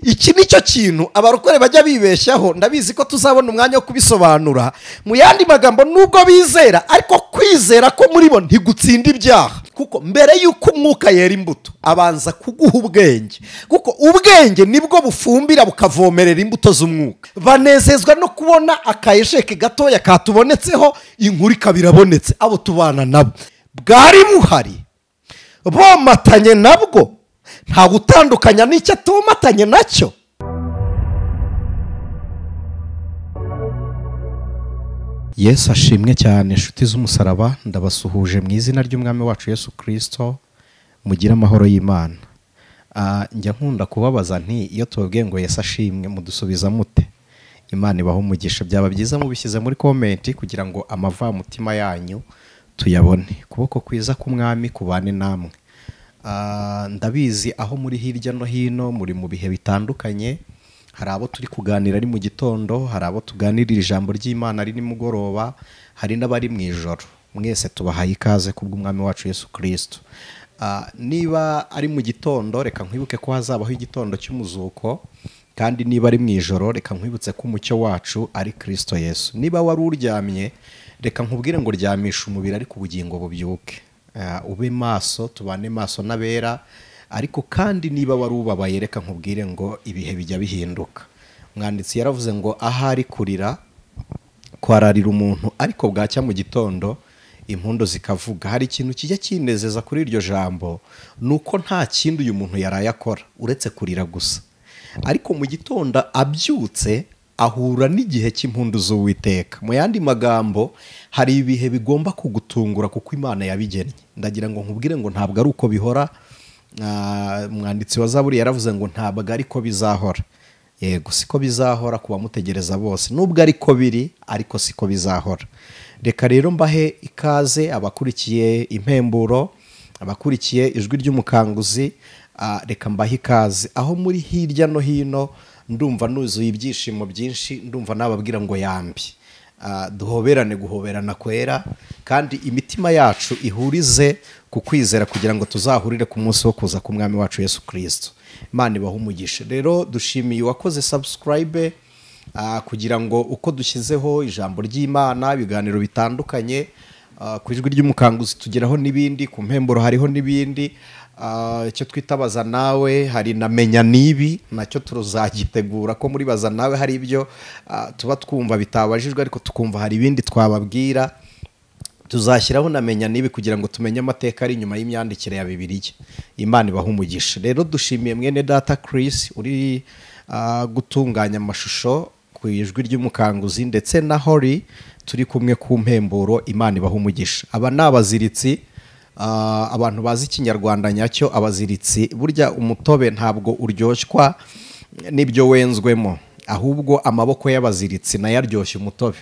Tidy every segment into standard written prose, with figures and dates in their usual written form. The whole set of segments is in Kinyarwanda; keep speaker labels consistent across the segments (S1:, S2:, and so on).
S1: Iki nicyo kintu abarokore bajya bibeshyaho, ndabizi ko tuzabona umwanya wo kubisobanura. Mu yandi magambo, nubwo bizera ariko kwizera ko muri bo ntigutsinda ibyaha, kuko mbere y'uko umwuka yera imbuto abanza kuguha ubwenge, kuko ubwenge nibwo bufumbira bukavomerera imbuto z'umwuka. Banezezwa no kubona akayesheke gatoya katubonetseho, inkuru ikabirabonetse, abo tubana nabo bwari buhari bomatanye nabwo, nta gutandukanya n'icyo atomatanye nacyo. Yesu ashimwe cyane, inshuti z'umusaraba, ndabasuhuje mu izina ry'umwami wacu Yesu Kristo, mugire amahoro y'Imana. Njya nkunda kubabaza nti iyo tubabwiye ngo Yesu ashimwe mudusubiza mute? Imana ibaho umugisha. Byaba byiza mubishyize muri comment kugira ngo amavamutima yanyu tuyabone. Kuboko kwiza k'umwami kubane namwe. Ndabizi aho muri hirya no hino muri mu bihe bitandukanye, hari abo turi kuganira ari mu gitondo, hari abo tuganirira ijambo ry'Imana ari nimugoroba, hari n'abari mu ijoro. Mwese tubahaye ikaze kubw'umwami wacu Yesu Kristo. Niba ari mu gitondo reka nkwibuke ko hazabaho igitondo cy'umuzuko, kandi niba ari mu ijoro reka nkwibutse ko umucyo wacu ari Kristo Yesu. Niba wari uryamye reka nkubwire ngo ryamisha umubiri ariko ubugingo bubyuke. Ube maso, tubane maso n'abera. Ariko kandi niba wari ubabaye reka nkubwire ngo ibihe bijya bihinduka. Umwanditsi yaravuze ngo ahari kurira kwararira umuntu, ariko bwacya mu gitondo impundu zikavuga. Hari ikintu kijya kinezeza kuri iryo jambo, nuko nta kindi uyu muntu yaraye akora uretse kurira gusa, ariko mu gitondo abyutse ahura n'igihe cy'impundu z'Uwiteka. Mu yandi magambo, hari ibihe bigomba kugutungura kuko Imana yabigennye. Ndagira ngo nkubwire ngo ntabwo ari uko bihora. Umwanditsi wa Zaburi yaravuze ngo ntabwo ariko bizahora. Yego, siko bizahora kuba mutegereza bose, nubwo ariko biri, ariko siko bizahora. Reka rero mbahe ikaze abakurikiye impemburo, abakurikiye ijwi ry'umukanguzi. Reka mbahe ikaze aho muri hirya no hino. Ndumva nuzuye ibyishimo byinshi, ndumva nababwira ngo yambi. Duhoberane guhoberana kwera, kandi imitima yacu ihurize ku kwizera kugira ngo tuzahurire ku munsi wo kuza k'umwami wacu Yesu Kristo. Imana ibahe umugisha. Rero dushimiye uwakoze subscribe, kugira ngo uko dushyizeho ijambo ry'Imana, ibiganiro bitandukanye ku ijwi ry'umukanguzi tugeraho n'ibindi, ku mpemburo hariho n'ibindi, icyo twitabaza nawe hari na menya nibi nacyo tuzagitegura, ko muri baza nawe hari ibyo tuba twumva bitabajijwe ariko tukumva hari ibindi twababwira. Tuzashyiraho na menya nibi kugira ngo tumenye amateka ari inyuma y'imyandikire ya Bibiliya. Imana ibahe umugisha. Rero dushimiye mwene data Chris uri gutunganya amashusho ku ijwi ry'umukanguzi, ndetse na Hori turi kumwe ku mpemburo. Imana ibahe umugisha. Aba ni abaziritsi, abantu bazi ikinyarwanda nyacyo. Abaziritsi, burya umutobe ntabwo uryoshywa n'ibyo wenzwemo, ahubwo amaboko y'abaziritsi nayo aryoshya umutobe.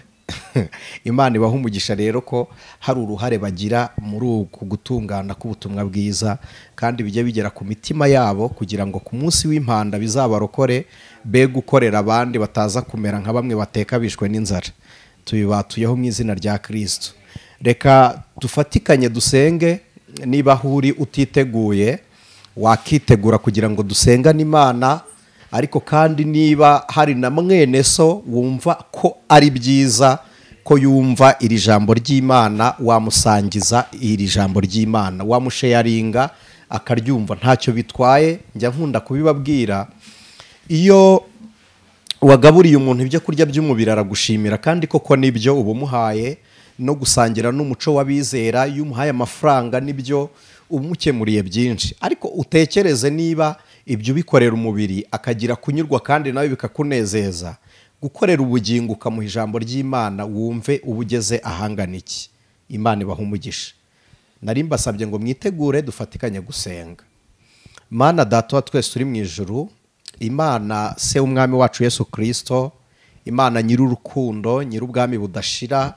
S1: Imana ibahe umugisha rero ko hari uruhare bagira muri uku gutungana k'ubutumwa bwiza, kandi bijya bigera ku mitima yabo kugira ngo ku munsi w'impanda bizabarokore, be gukorera abandi bataza kumera nka bamwe bateka bishwe n'inzara. Tubibatuyeho mu izina rya Kristo. Reka dufatikanye dusenge. Niba huri utiteguye wakitegura kugira ngo dusengane Imana, ariko kandi niba hari na mwene so wumva ko ari byiza ko yumva iri jambo ry'Imana, wamusangiza iri jambo ry'Imana, wamusharinga akaryumva, ntacyo bitwaye. Njya nkunda kubibabwira, iyo wagaburiye umuntu ibyo kurya by'umubiri aragushimira, kandi koko nibyo uba umuhaye, no gusangira n'umuco w'abizera. Iyo umuhaye amafaranga nibyo umukemuriye byinshi, ariko utekereze niba ibyo ubikorera umubiri akagira kunyurwa kandi nawe bikakunezeza, gukorera ubugingo ukamuha ijambo ry'Imana, wumve ubugeze ahangana iki. Imana ibahe umugisha. Nari mbasabye ngo mwitegure dufatikanye gusenga. Mana Data wa twese uri mu ijuru, Imana se umwami wacu Yesu Kristo, Imana nyir'urukundo, nyir'ubwami budashira,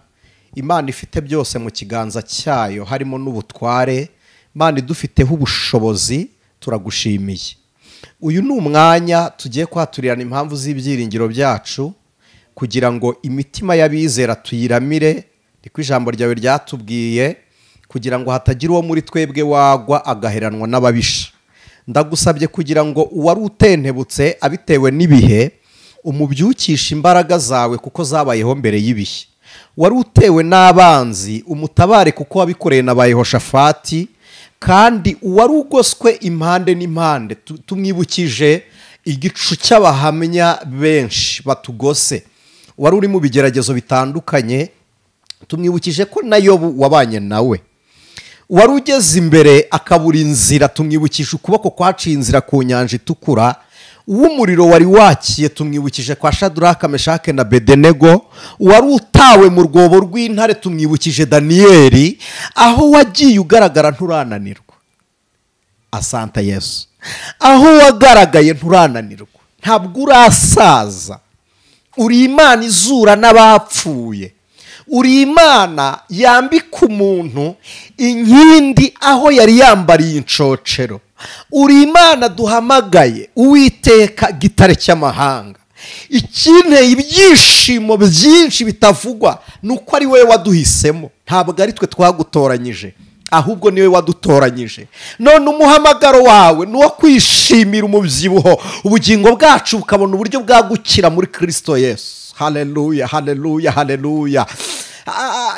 S1: Imana ifite byose mu kiganza cyayo harimo n'ubutware, Imana idufiteho ubushobozi, turagushimiye. Uyu ni umwanya tugiye kwaturirana impamvu z'ibyiringiro byacu kugira ngo imitima y'abizera tuyiramire, niko ijambo ryawe ryatubwiye, kugira ngo hatagira uwo muri twebwe wagwa agaheranwa n'ababisha. Ndagusabye kugira ngo uwari utentebutse abitewe n'ibihe umubyukisha imbaraga zawe kuko zabayeho mbere y'ibihe. Wari utewe n'abanzi umutabare kuko wabikoreye na ba Yehoshafati. Kandi uwari ugoswe impande n'impande tumwibukije igicu cy'abahamya benshi batugose. Wari uri mu bigeragezo bitandukanye tumwibukije ko na Yobu wabanye nawe. Wari ugeze imbere akabura inzira tumwibukije ukuboko kwaciye inzira ku nyanja itukura. Uw'umuriro wari wakiye tumwibukije kwa Shadraka, Meshake na Bedenego. Wari utawe mu rwobo rw'intare tumwibukije Daniyeli. Aho wagiye ugaragara nturananirwa. Asante Yesu. Aho wagaragaye nturananirwa, ntabwo urasaza. Uri Imana izura n'abapfuye. Uri Imana yambika umuntu inkindi aho yari yambariye incocero. Uri Imana duhamagaye, Uwiteka gitare cy'amahanga. Ikinteye ibyishimo byinshi bitavugwa nuko ari wowe waduhisemo, ntabwo ari twe twagutoranyije, ahubwo niwe wadutoranyije. None umuhamagaro wawe ni uwo kwishimira umubyibuho, ubugingo bwacu bukabona uburyo bwagukira muri Kristo Yesu. Haleluya, haleluya, haleluya.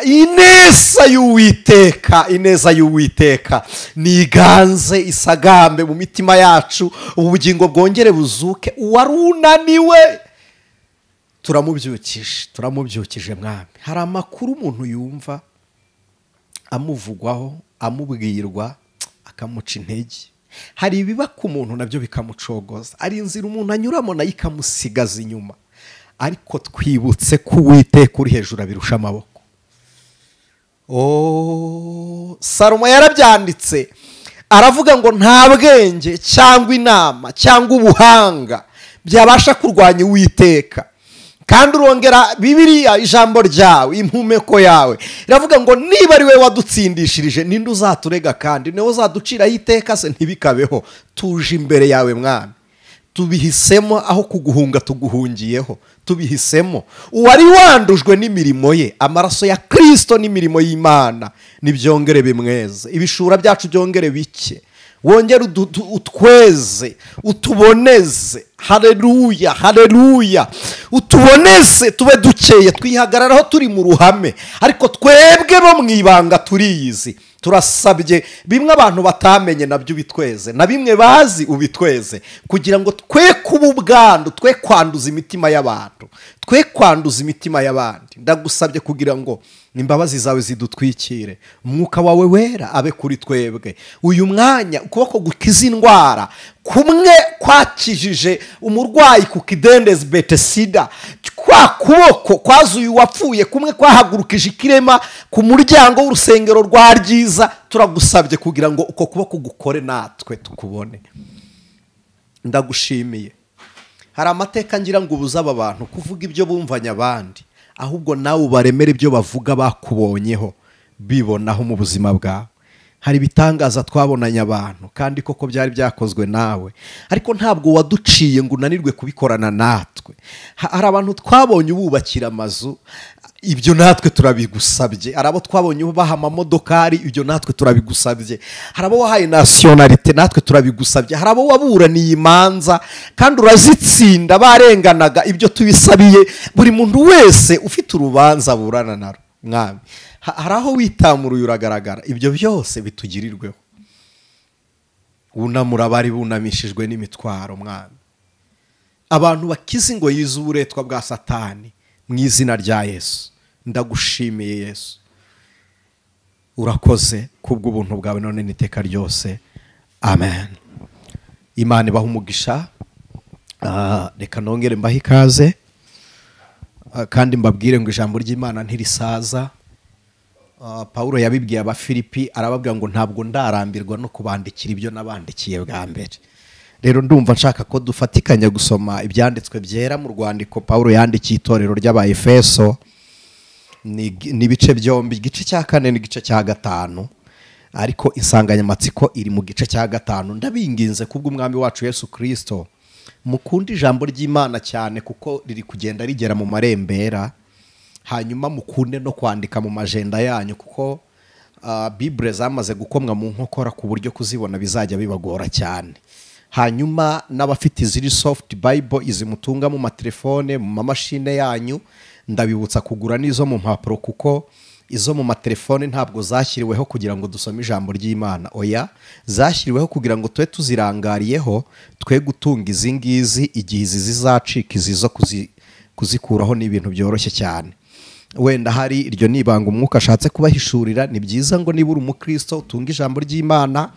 S1: Ineza y'Uwiteka, ineza y'Uwiteka niganze isagambe mu mitima yacu, ubugingo bwongere buzuke. Uwari unaniwe turamubyukije, turamubyukije Mwami. Hari amakuru umuntu yumva amuvugwaho, amubwirwa, akamuca intege. Hari ibiba ku muntu nabyo bikamucogoza, ari inzira umuntu anyuramo nayo ikamusigaza inyuma. Ariko twibutse ko Uwiteka uri hejuru abirusha amaboko. Salomo yarabyanditse aravuga ngo nta bwenge cyangwa inama cyangwa ubuhanga byabasha kurwanya Uwiteka. Kandi urongera Bibiliya ijambo ryawe, impumeko yawe iravuga ngo niba ari we wadutsindishirije ninde uzaturega, kandi niwe uzaduciraho iteka se? Ntibikabeho. Tuje imbere yawe Mwami, tubihisemo aho kuguhunga tuguhungiyeho, tubihisemo. Uwari wandujwe n'imirimo ye, amaraso ya Kristo n'imirimo y'Imana nibyongere bimweze, ibishura byacu byongere bike, wongere utweze, utuboneze. Haleluya, haleluya. Utuboneze tube dukeye, twihagararaho turi mu ruhame, ariko twebwe bo mu ibanga turiyizi. Turasabye bimwe abantu batamenye nabyo ubitweze, na bimwe bazi ubitweze, kugira ngo twe kuba ubwandu, twe kwanduza imitima y'abantu, twe kwanduza imitima y'abandi. Ndagusabye kugira ngo imbabazi zawe zidutwikire, umwuka wawe wera abe kuri twebwe. Uyu mwanya ukuboko gukiza indwara kumwe kwakijije umurwayi ku kidendezi Betesida, kwa kuboko kwazuye uwapfuye, kumwe kwahagurukije ikirema ku muryango w'urusengero rwa Ryiza, turagusabye kugira ngo uko kuboko gukore natwe tukubone. Ndagushimiye. Hari amateka ngira ngo ubuze aba bantu kuvuga ibyo bumvanye abandi, ahubwo nawe ubaremere ibyo bavuga bakubonyeho, bibonaho mu buzima bwawe. Hari ibitangaza twabonanye abantu kandi koko byari byakozwe nawe, ariko ntabwo waduciye ngo unanirwe kubikorana natwe. Hari abantu twabonye ububakira amazu, ibyo natwe turabigusabye. Hari abo twabonye ubaha amamodokari, ibyo natwe turabigusabye. Hari abo wahaye nationalité, natwe turabigusabye. Hari abo waburaniye imanza kandi urazitsinda barenganaga, ibyo tubisabiye buri muntu wese ufite urubanza burana naro Mwami. Hari aho witamuruye uragaragara, ibyo byose bitugirirweho. Wunamura abari bunamishijwe n'imitwaro Mwami, abantu bakize ingoyi z'uburetwa bwa Satani mu izina rya Yesu. Ndagushimiye Yesu, urakoze kubw'ubuntu bwawe none n'iteka ryose. Amen. Imana ibahe umugisha. Reka nongere mbahe ikaze, kandi mbabwire ngo ijambo ry'Imana ntirisaza. Paulo yabibwiye Abafilipi arababwira ngo ntabwo ndarambirwa no kubandikira ibyo nabandikiye bwa mbere. Rero ndumva nshaka ko dufatikanya gusoma ibyanditswe byera mu rwandiko Paulo yandikiye itorero ry'Abaefeso, ni ibice byombi, igice cya 4 n'igice cya 5, ariko insanganyamatsiko iri mu gice cya 5. Ndabinginze kubw'umwami wacu Yesu Kristo mukunde ijambo ry'Imana cyane, kuko riri kugenda rigera mu marembera. Hanyuma mukunde no kwandika mu majenda yanyu, kuko Bible zamaze gukomwa mu nkokora ku buryo kuzibona bizajya bibagora cyane. Hanyuma n'abafite iziri soft Bible, izi mutunga mu matelefone, mu mamashine yanyu, ndabibutsa kugura n'izo mu mpapuro, kuko izo mu matelefone ntabwo zashyiriweho kugira ngo dusome ijambo ry'Imana. Oya, zashyiriweho kugira ngo tube tuzirangariyeho, twe gutunga izi ngizi igihe izi zizacika, izi zo kuzikuraho ni ibintu byoroshye cyane. Wenda hari iryo nibanga umwuka ashatse kubahishurira. Ni byiza ngo niba uri umukristo utunga ijambo ry'Imana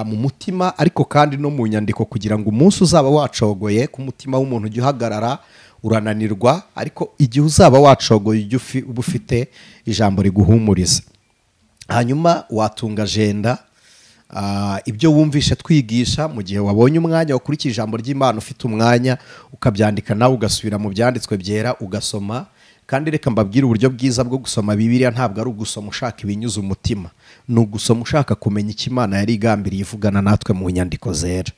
S1: mu mutima, ariko kandi no mu nyandiko, kugira ngo umunsi uzaba wacogoye ku mutima w'umuntu ujye uhagarara urananirwa, ariko igihe uzaba wacogoye ujye uba ufite ijambo riguhumuriza. Hanyuma watunga agenda, ibyo wumvishe twigisha, mu gihe wabonye umwanya wakurikije ijambo ry'Imana, ufite umwanya ukabyandika nawe ugasubira mu byanditswe byera ugasoma. Kandi reka mbabwire uburyo bwiza bwo gusoma Bibiliya, ntabwo ari ugusoma ushaka ibinyuze umutima, ni ugusoma ushaka kumenya icyo Imana yari igambiriye ivugana natwe mu nyandiko zera.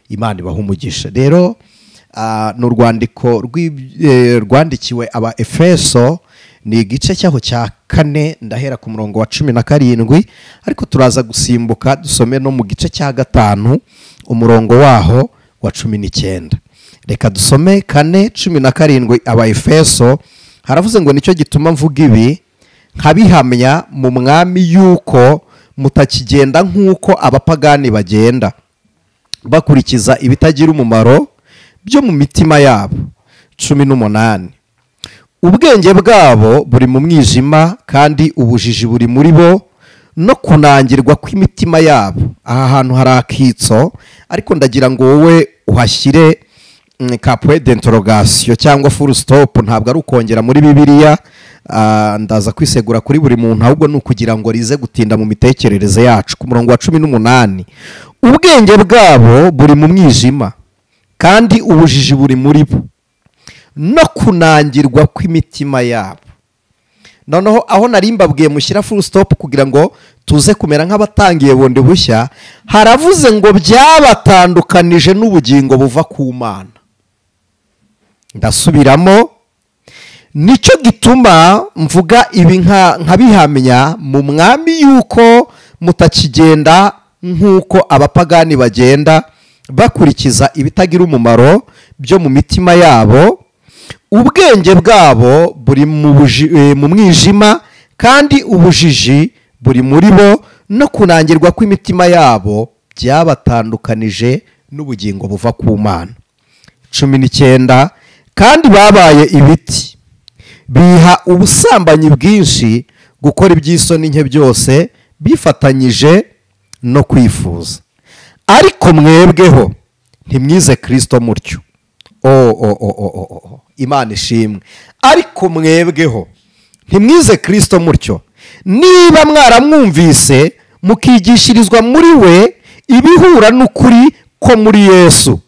S1: Imana ibahe umugisha. Rero ni urwandiko rwandikiwe aba Efeso, ni igice cyaho cya 4, ndahera ku murongo wa 17, ariko turaza gusimbuka dusome no mu gice cya 5 umurongo waho wa 19. Reka dusome 4:17 aba Efeso. Haravuze ngo nicyo gituma mvuga ibi nkabihamya mu mwami yuko mutakigenda nk'uko abapagani bagenda, bakurikiza ibitagira umumaro byo mu mitima yabo. 18 Ubwenge bwabo buri mu mwijima, kandi ubujiji buri muri bo, no kunangirwa kw'imitima yabo. Aha hantu hari akitso, ariko ndagira ngo wowe uhashyire ka point d'interrogation cyangwa full stop. Ntabwo ari ukongera muri Bibiliya, ndaza kwisegura kuri buri muntu, ahubwo ni ukugira ngo rize gutinda mu mitekerereze yacu. Ku murongo wa 18, ubwenge bwabo buri mu mwijima, kandi ubujiji buri muri bo, no kunangirwa kw'imitima yabo. Noneho aho nari mbabwiye mushyira full stop kugira ngo tuze kumera nk'abatangiye bundi bushya, haravuze ngo byabatandukanije n'ubugingo buva ku Mana. Ndasubiramo, nicyo gituma mvuga ibi nkabihamya mu mwami yuko mutakigenda nk'uko abapagani bagenda, bakurikiza ibitagira umumaro byo mu mitima yabo. Ubwenge bwabo buri mu mwijima, kandi ubujiji buri muri bo, no kunangirwa kw'imitima yabo byabatandukanije n'ubugingo buva ku Mana. 19 Kandi babaye ibiti, biha ubusambanyi bwinshi, gukora iby'isoni nke byose, bifatanyije no kwifuza. Ariko mwebweho ntimwize Kristo mutyo. Imana ishimwe. Ariko mwebweho ntimwize Kristo mutyo, niba mwaramwumvise mukigishirizwa muri we ibihura n'ukuri ko muri Yesu,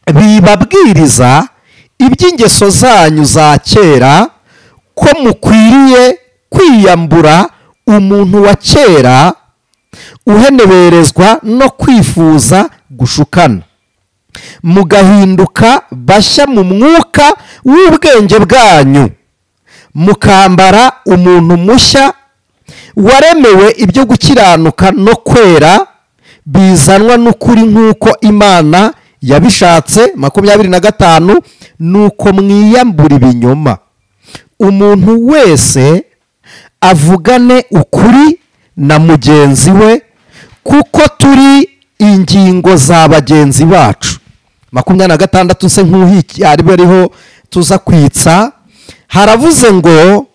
S1: bibabwiriza iby'ingeso zanyu za kera, ko mukwiriye kwiyambura umuntu wa kera uheneberezwa no kwifuza gushukana, mugahinduka bashya mu mwuka w'ubwenge bwanyu, mukambara umuntu mushya waremewe ibyo gukiranuka no kwera, bizanwa n'ukuri nk'uko Imana yabishatse. 25 Nuko mwiyambura ibinyoma, umuntu wese avugane ukuri na mugenzi we, kuko turi ingingo za bagenzi bacu. 26 se nkuhiki ari ariho tuza kwitsa. Haravuze ngo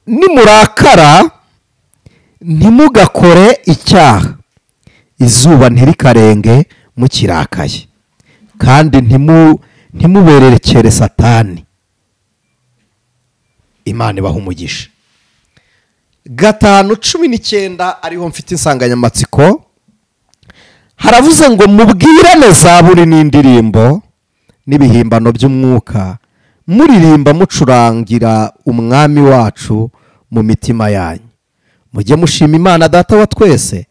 S1: nimurakara ntimugakore icyaha, izuba ntirikarenge mukirakaye, kandi ntimubererekere Satani. Imana ibahe umugisha. 5:19 ariho mfite insanganyamatsiko. Haravuze ngo mubwirane zaburi n'indirimbo n'ibihimbano by'umwuka, muririmba mucurangira umwami wacu mu mitima yanyu. Mujye mushima Imana Data wa twese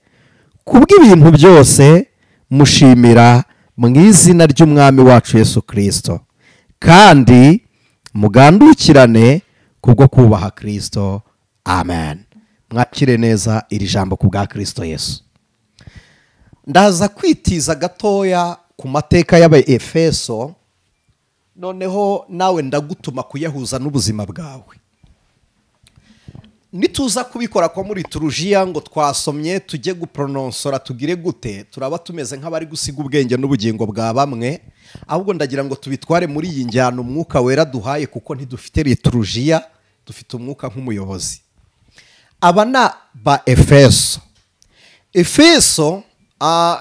S1: kubw'ibintu byose, mushimira mu izina ry'umwami wacu Yesu Kristo, kandi mugandukirane kubwo kubaha Kristo. Amen. Mwakire neza iri jambo ku bwa Kristo Yesu. Ndaza kwitiza gatoya ku mateka y'Abaefeso, noneho nawe ndagutuma kuyahuza n'ubuzima bwawe. Nituza kubikora kwa muri liturujia ngo twasomye tujye guprononsora tugire gute, turaba tumeze nk'abari gusiga ubwenge n'ubugingo bwa bamwe. Ahubwo ndagira ngo tubitware muri iyi njyana umwuka wera duhaye, kuko ntidufite liturujia, dufite umwuka nk'umuyobozi. Aba na ba Efeso. Efeso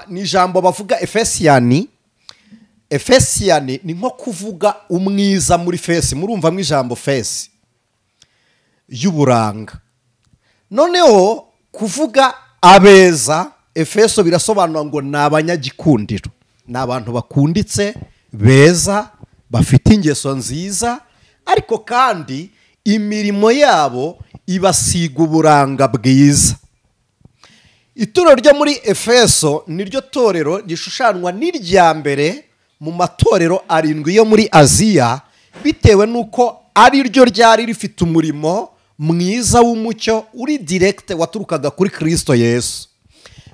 S1: ni ijambo bavuga Efesiyani. Efesiyani ni nko kuvuga umwiza muri fesi. Murumva mu ijambo fesi y'uburanga. Noneho kuvuga abeza, Efeso birasobanura ngo ni abanyagikundiro, ni abantu bakunditse, beza, bafite ingeso nziza, ariko kandi imirimo yabo ibasiga uburanga bwiza. Itorero ryo muri Efeso niryo torero rishushanwa n'irya mbere mu matorero 7 yo muri Aziya, bitewe nuko ari ryo ryari rifite umurimo mwiza w'umucyo uri direct waturukaga kuri Kristo Yesu.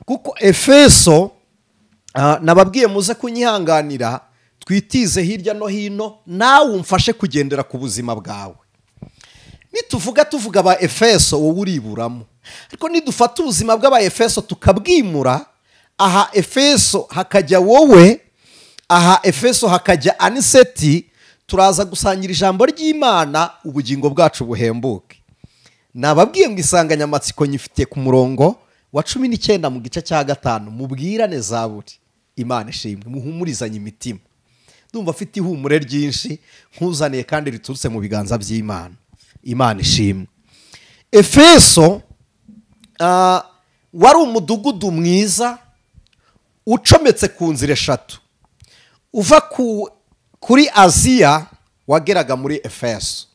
S1: Kuko Efeso, nababwiye muze kunyihanganira twitize hirya no hino, nawe umfashe kugendera ku buzima bwawe. Nituvuga tuvuga aba Efeso wowe uriburamo, ariko nidufata ubuzima bw'aba Efeso tukabwimura, aha Efeso hakajya wowe, aha Efeso hakajya Aniseti, turaza gusangira ijambo ry'Imana, ubugingo bwacu buhembuke. Nababwiye ngo isanganyamatsiko nyifite ku murongo wa 19 mu gice cya 5, mubwirane zaburi. Imana ishimwe, muhumurizanye imitima. Ndumva afite ihumure ryinshi nkuzaniye kandi riturutse mu biganza by'Imana. Imana ishimwe. Efeso wari umudugudu mwiza ucometse ku nzira 3. Uva kuri Aziya wageraga muri Efeso,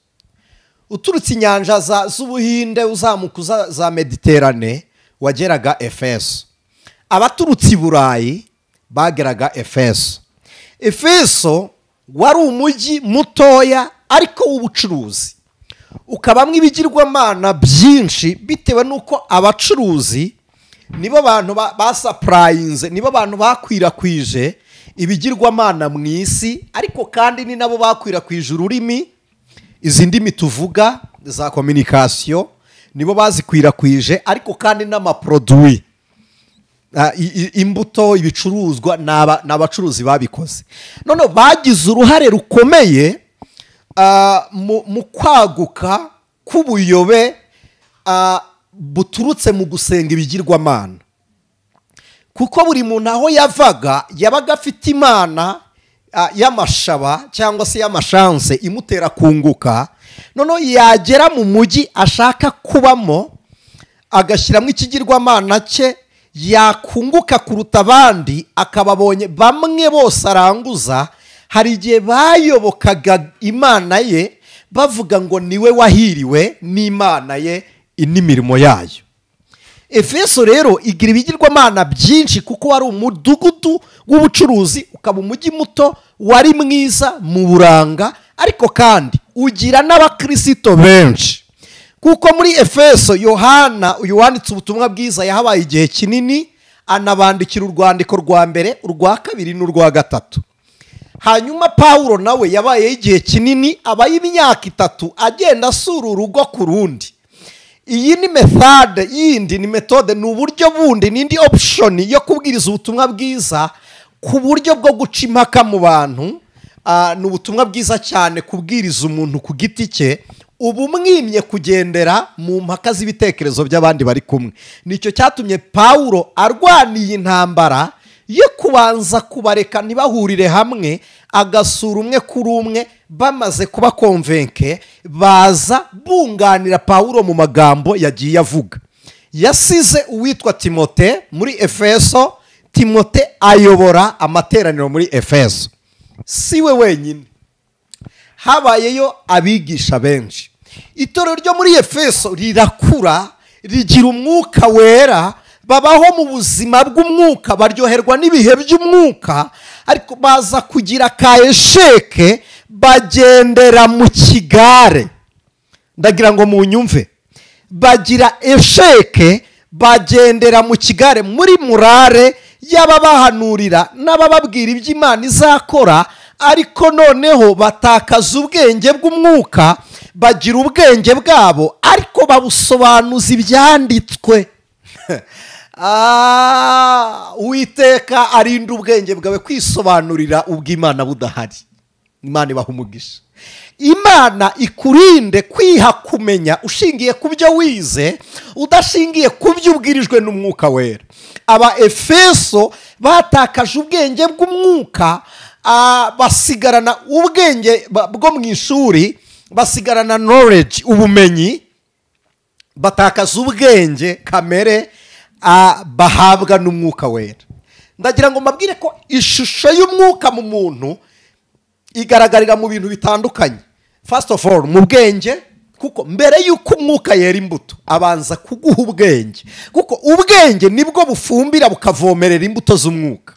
S1: uturutse inyanja z'Ubuhinde uzamuka za Mediterane wageraga Efeso, abaturutse i Burayi bageraga Efeso. Efeso wari umujyi mutoya ariko w'ubucuruzi, ukabamwe ibigirwamana byinshi, bitewe nuko abacuruzi nibo bantu basapurayinze, nibo bantu bakwirakwije ibigirwamana mu isi, ariko kandi ni nabo bakwirakwije ururimi, izi ndimi tuvuga za communication nibo bazikwirakwije, ariko kandi n'amaproduit, imbuto, ibicuruzwa n'abacuruzi babikoze. None bagize uruhare rukomeye mu kwaguka k'ubuyobe buturutse mu gusenga ibigirwamana, kuko buri muntu aho yavaga yabaga afite imana y'amashaba cyangwa se y'amashanse imutera kunguka. Noneho yagera mu mujyi ashaka kubamo agashyiramo ikigirwamana cye, yakunguka kuruta abandi, akababonye bamwe bose aranguza. Hari igihe bayobokaga imana ye bavuga ngo niwe wahiriwe n'imana ye n'imirimo yayo. Efeso rero igira ibigirwamana byinshi, kuko wari umudugudu w'ubucuruzi, ukaba umujyi muto wari mwiza mu buranga, ariko kandi ugira n'abakristo benshi. Kuko muri Efeso Yohana uyu wanditse ubutumwa bwiza yahabaye igihe kinini, anabandikira urwandiko rwa mbere, urwa kabiri n'urwa gatatu. Hanyuma Paulo nawe yabaye igihe kinini, abaye imyaka 3 agenda asura urugo ku rundi. Iyi ni method yindi, ni methode, ni uburyo bundi, ni indi option yo kubwiriza ubutumwa bwiza ku buryo bwo guca impaka mu bantu. Ni ubutumwa bwiza cyane kubwiriza umuntu ku giti cye, ubu mwimye kugendera mu mpaka z'ibitekerezo by'abandi bari kumwe. Nicyo cyatumye Paulo arwaniye intambara yo kubanza kubareka ntibahurire hamwe, agasura umwe kuri umwe. Bamaze kuba konvenke baza bunganira Paulo mu magambo yagiye avuga. Yasize uwitwa Timote muri Efeso, Timote ayobora amateraniro muri Efeso. Siwe wenyine, habayeyo abigisha benshi. Itorero ryo muri Efeso rirakura, rigira umwuka wera, babaho mu buzima bw'umwuka, baryoherwa n'ibihe by'umwuka, ariko baza kugira ka esheke, Bagendera mu kigare. Ndagira ngo munyumve. Bagira esheke, bagendera mu kigare muri murare y'ababahanurira n'abababwira iby'Imana izakora, ariko noneho batakaza ubwenge bw'umwuka, bagira ubwenge bwabo ariko babusobanuza ibyanditswe. Uwiteka arinda ubwenge bwawe kwisobanurira ubw'Imana budahari. Imana ibaha umugisha. Imana ikurinde kwiha kumenya ushingiye ku byo wize, udashingiye ku byo ubwirijwe n'umwuka wera. Aba Efeso batakaje ubwenge bw'umwuka, basigarana ubwenge bwo mu ishuri, basigarana knowledge, ubumenyi, batakaza ubwenge kamere bahabwa n'umwuka wera. Ndagira ngo mbabwire ko ishusho y'umwuka mu muntu igaragarira mu bintu bitandukanye. First of all, mu bwenge, kuko mbere y'uko umwuka yera imbuto abanza kuguha ubwenge, kuko ubwenge nibwo bufumbira bukavomerera imbuto z'umwuka.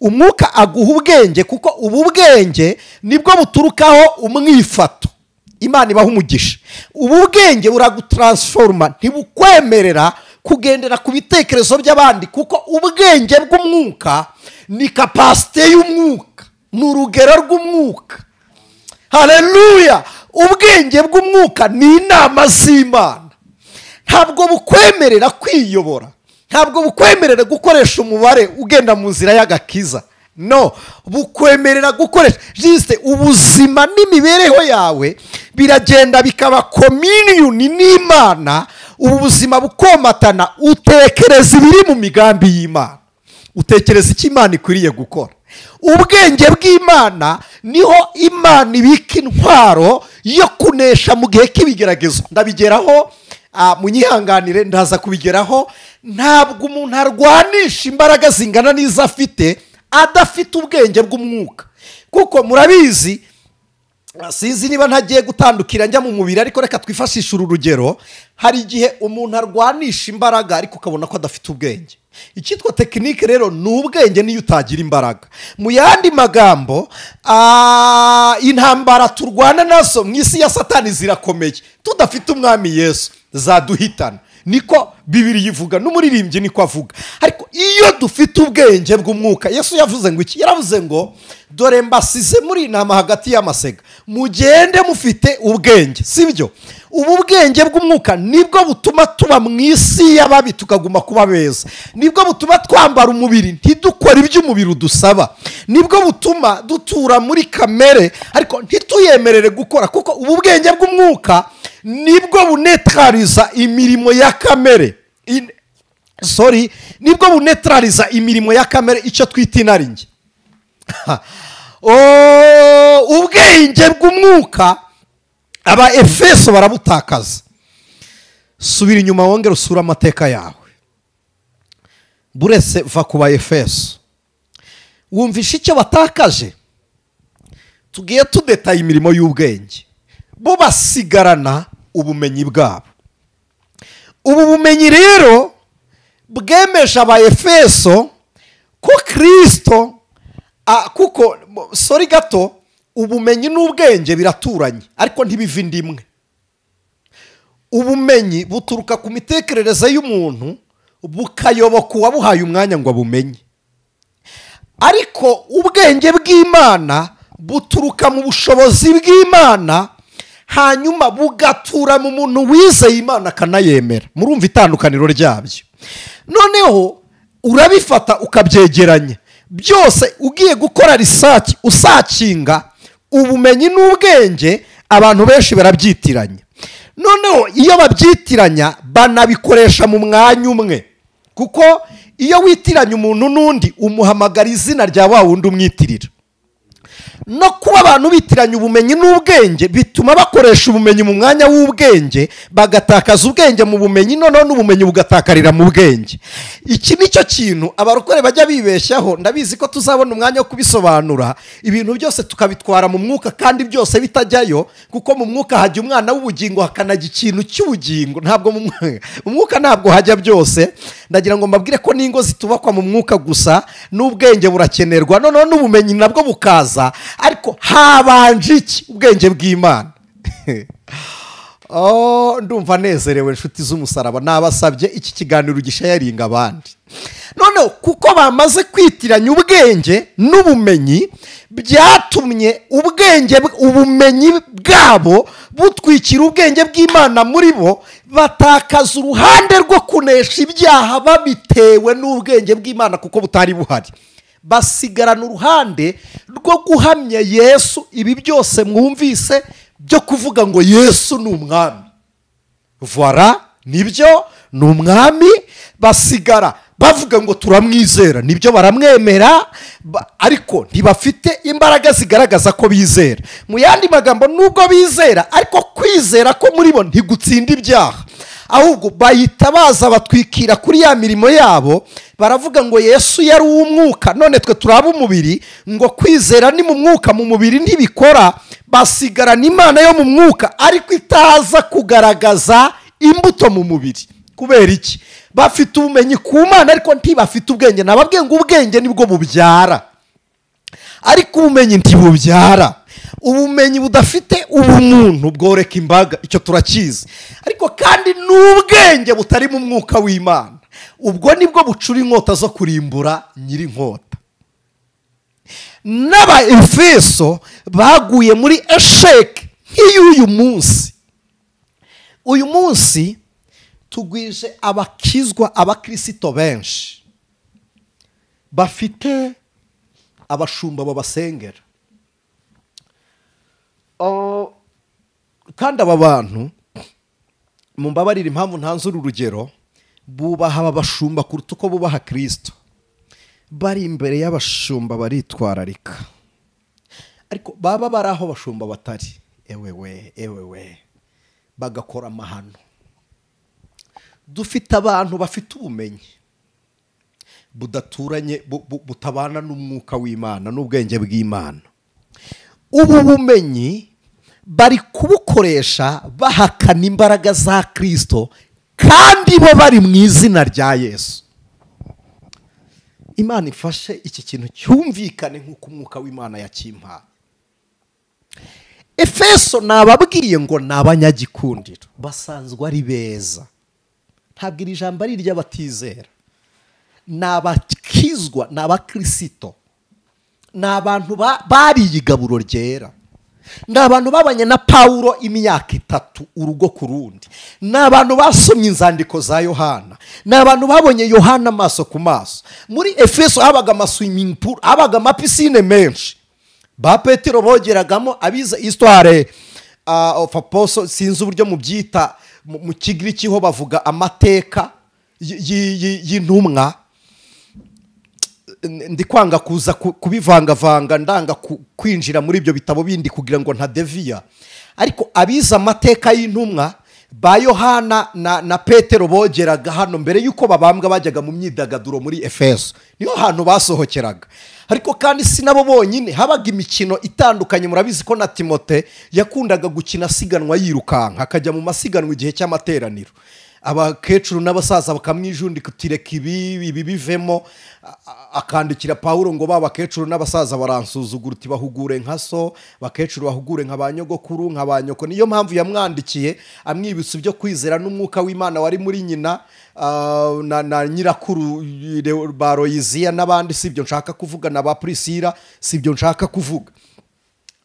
S1: Umwuka aguha ubwenge kuko ubu bwenge nibwo buturukaho umwifato. Imana ibaha umugisha. Ubu bwenge buragutransforma, ntibukwemerera kugendera ku bitekerezo by'abandi, kuko ubwenge bw'umwuka ni capacité y'umwuka, ni urugero rw'umwuka. Haleluya! Ubwenge bw'umwuka ni inama z'Imana. Ntabwo bukwemerera kwiyobora, ntabwo bukwemerera gukoresha umubare ugenda mu nzira y'agakiza. No, bukwemerera gukoresha juste ubuzima n'imibereho yawe biragenda bikaba communion n'Imana. Ubu buzima bukomatana, utekereza ibiri mu migambi y'Imana, utekereza icyo Imana ikwiriye gukora. Ubwenge bw'Imana niho Imana ibika intwaro yo kunesha mu gihe k'ibigeragezo. Ndabigeraho, munyihanganire, ndaza kubigeraho. Ntabwo umuntu arwanisha imbaraga zingana n'izo afite adafite ubwenge bw'umwuka, kuko murabizi, sinzi niba ntagiye gutandukira njya mu mubiri, ariko reka twifashishe uru rugero. Hari igihe umuntu arwanisha imbaraga ariko ukabona ko adafite ubwenge. Icyitwa tekinike rero ni ubwenge niyo utagira imbaraga. Mu yandi magambo, intambara turwana nazo mu isi ya Satani zirakomeye, tudafite umwami Yesu zaduhitana. Niko Bibiliya ivuga, n'umuririmbyi niko avuga. Ariko iyo dufite ubwenge bw'umwuka, Yesu yavuze ngo iki? Yaravuze ngo dore mbasize muri intama hagati y'amasega, mugende mufite ubwenge. Sibyo? Ubu bwenge bw'umwuka nibwo butuma tuba mu isi y'ababi tukaguma kuba beza, nibwo butuma twambara umubiri ntidukore iby'umubiri udusaba, nibwo butuma dutura muri kamere ariko ntituyemerere gukora, kuko ubu bwenge bw'umwuka nibwo bunetraliza imirimo ya kamere. Nibwo bunetraliza imirimo ya kamere, icyo twita inaringe. Ubwenge bw'umwuka aba Efeso barabutakaza. Subira inyuma wongere usura amateka yawe. Buretse va ku ba Efeso, wumvisha icyo batakaje. Tugiye tudetaye imirimo y'ubwenge, bo basigarana ubumenyi bwabo. Ubu bumenyi rero bwemeje aba Efeso ko Kristo, kuko sorry gato, ubumenyi n'ubwenge biraturanye ariko ntibiva indimwe. Ubumenyi buturuka ku mitekerereze y'umuntu bukayoboka uwabuhaye umwanya ngo abumenye, ariko ubwenge bw'Imana buturuka mu bushobozi bw'Imana, hanyuma bugatura mu muntu wizeye Imana akanayemera. Murumva itandukaniro ryabyo. Noneho urabifata ukabyegeranya byose, ugiye gukora research usakinga ubumenyi n'ubwenge, abantu benshi barabyitiranya. Noneho iyo babyitiranya banabikoresha mu mwanya umwe, kuko iyo witiranya umuntu n'undi umuhamagara izina rya wa wundi umwitirira. No kuba abantu bitiranya ubumenyi n'ubwenge bituma bakoresha ubumenyi mu mwanya w'ubwenge, bagatakaza ubwenge mu bumenyi, noneho n'ubumenyi bugatakarira mu bwenge. Iki nicyo kintu abarokore bajya bibeshyaho. Ndabizi ko tuzabona umwanya wo kubisobanura, ibintu byose tukabitwara mu mwuka kandi byose bitajyayo, kuko mu mwuka hajya umwana w'ubugingo hakanajya ikintu cy'ubugingo. Ntabwo mu mwuka ntabwo hajya byose. Ndagira ngo mbabwire ko n'ingo zitubakwa mu mwuka gusa, n'ubwenge burakenerwa, noneho n'ubumenyi nabwo bukaza, ariko habanje iki? Ubwenge bw'Imana. Oh, ndumva nezerewe inshuti z'umusaraba, nabasabye iki kiganiro gishayaringa abandi. Noneho kuko bamaze kwitiranya ubwenge n'ubumenyi, byatumye ubwenge ubumenyi bwabo butwikira ubwenge bw'Imana muri bo, batakaza uruhande rwo kunesha ibyaha babitewe n'ubwenge bw'Imana kuko butari buhari. Basigarana uruhande rwo guhamya Yesu, ibi byose mwumvise byo kuvuga ngo Yesu ni umwami. Voilà, nibyo, ni umwami. Basigara bavuga ngo turamwizera, nibyo baramwemera, ariko ntibafite imbaraga zigaragaza ko bizera. Mu yandi magambo, nubwo bizera, ariko kwizera ko muri bo ntigutsinda ibyaha, ahubwo bahita baza batwikira kuri ya mirimo yabo, baravuga ngo Yesu yari uw'umwuka, none twe turaba umubiri, ngo kwizera ni mu mwuka, mu mubiri ntibikora. Basigarana Imana yo mu mwuka, ariko itaza kugaragaza imbuto mu mubiri. Kubera iki? Bafite ubumenyi ku Mana, ariko ntibafite ubwenge. Nababwiye ngo ubwenge nibwo bubyara, ariko ubumenyi ntibubyara. Ubumenyi budafite ubumuntu bworeka imbaga, icyo turakizi. Ariko kandi n'ubwenge butari mu mwuka w'Imana, ubwo nibwo bucura inkota zo kurimbura nyir'inkota. N'aba Efeso baguye muri esheke nk'iy'uyu munsi. Uyu munsi tugwije abakizwa, abakristo benshi bafite abashumba babasengera. Kandi aba bantu, mumbabarire impamvu ntanze uru rugero, bubaha aba bashumba kuruta uko bubaha Kristo. Bari imbere y'abashumba baritwararika, ariko baba bari aho bashumba batari, ewewe ewewe, bagakora amahano. Dufite abantu bafite ubumenyi budaturanye, butabana n'umwuka w'Imana n'ubwenge bw'Imana. Ubu bumenyi bari kubukoresha bahakana imbaraga za Kristo, kandi bo bari mu izina rya Yesu. Imana ifashe iki kintu cyumvikane nk'uko umwuka w'Imana yakimpaye. Efeso nababwiye ngo ni abanyagikundiro, basanzwe ari beza. Ntabwo iri jambo ari iry'abatizera, ni abakizwa, ni abakristo, ni abantu bariye igaburo ryera, ni abantu babanye na Pawulo imyaka 3 urugo ku rundi, ni abantu basomye inzandiko za Yohana, ni abantu babonye Yohana amaso ku maso. Muri Efeso habaga amaswimming pool, habaga amapisine menshi, ba Petero bogeragamo. Abize histoire of apostle, sinzi uburyo mubyita mu Kigiriki, ho bavuga amateka y'intumwa. Ndi kwanga kuza kubivangavanga, ndanga kwinjira muri ibyo bitabo bindi kugira ngo ntadeviya, ariko abize amateka y'intumwa ba Yohana na Petero bogeraga hano mbere y'uko babambwa, bajyaga mu myidagaduro muri Efeso, niho hantu basohokeraga. Ariko kandi si nabo bonyine, habaga imikino itandukanye. Murabizi ko na Timote yakundaga gukina asiganwa yirukanka, akajya mu masiganwa igihe cy'amateraniro, abakecuru n'abasaza bakamwijundika utireka ibi bivemo. Akandikira Pawulo ngo ba bakecuru n'abasaza baransuzugura, uti bahugure nka so, bakecuru bahugure nka ba nyogokuru, nka ba nyoko. Niyo mpamvu yamwandikiye amwibutsa ibyo kwizera n'umwuka w'Imana wari muri nyina na nyirakuru ba Royiziya n'abandi. Si ibyo nshaka kuvuga, na ba Priscilla, si ibyo nshaka kuvuga.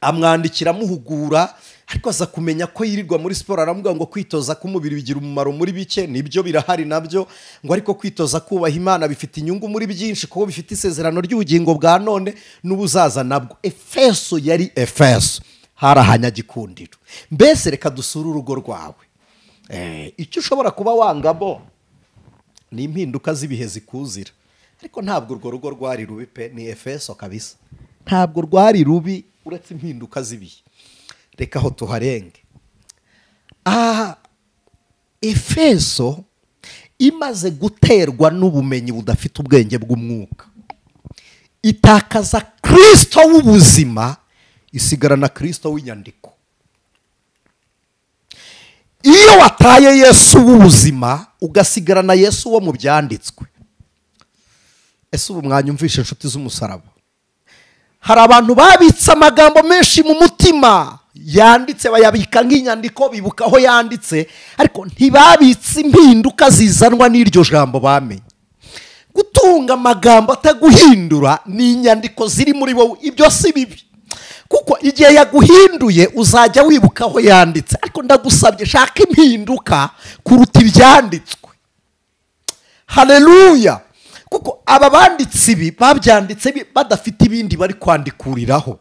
S1: Amwandikira amuhugura, ariko aza kumenya ko yirirwa muri siporo, aramubwira ngo kwitoza k'umubiri bigira umumaro muri bike, nibyo birahari nabyo, ngo ariko kwitoza kubaha Imana bifite inyungu muri byinshi, kuko bifite isezerano ry'ubugingo bwa none n'ubuzaza nabwo. Efeso yari Efeso, hari ahanyagikundiro. Mbese reka dusure urugo rwawe. Icyo ushobora kuba wangamo ni impinduka z'ibihe zikuzira, ariko ntabwo urwo rugo rwari rubi pe, ni Efeso kabisa, ntabwo rwari rubi uretse impinduka z'ibihe. Reka aho tuharenge. Efeso imaze guterwa n'ubumenyi budafite ubwenge bw'umwuka, itakaza Kristo w'ubuzima, isigarana Kristo w'inyandiko. Iyo wataye Yesu w'ubuzima ugasigarana Yesu wo mu byanditswe. Ese ubu mwanyumvishe inshuti z'umusaraba? Hari abantu babitse amagambo menshi mu mutima yanditse, bayabika nk'inyandiko, bibuka aho yanditse, ariko ntibabitse impinduka zizanwa n'iryo jambo bamenye. Gutunga amagambo ataguhindura ni inyandiko ziri muri wowe, ibyo si bibi, kuko igihe yaguhinduye uzajya wibuka aho yanditse. Ariko ndagusabye, shaka impinduka kuruta ibyanditswe. Haleluya! Kuko aba banditsi ibi babyanditse badafite ibindi bari kwandikuriraho.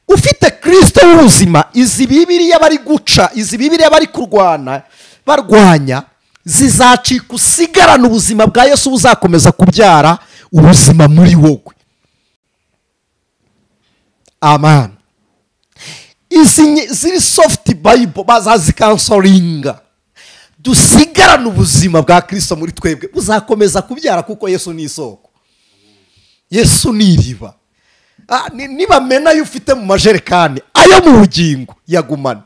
S1: Ufite Kristo w'ubuzima, izi Bibiliya bari guca, izi Bibiliya bari kurwana barwanya, zizacika usigarana ubuzima bwa Yesu buzakomeza kubyara ubuzima muri wowe. Amen. Izi ziri soft Bible bazazikansoringa, dusigarana ubuzima bwa Kristo muri twebwe buzakomeza kubyara, kuko Yesu ni isoko, Yesu ni iriba. Nibamena ayo ufite mu majerekani, ayo mu bugingo yagumane,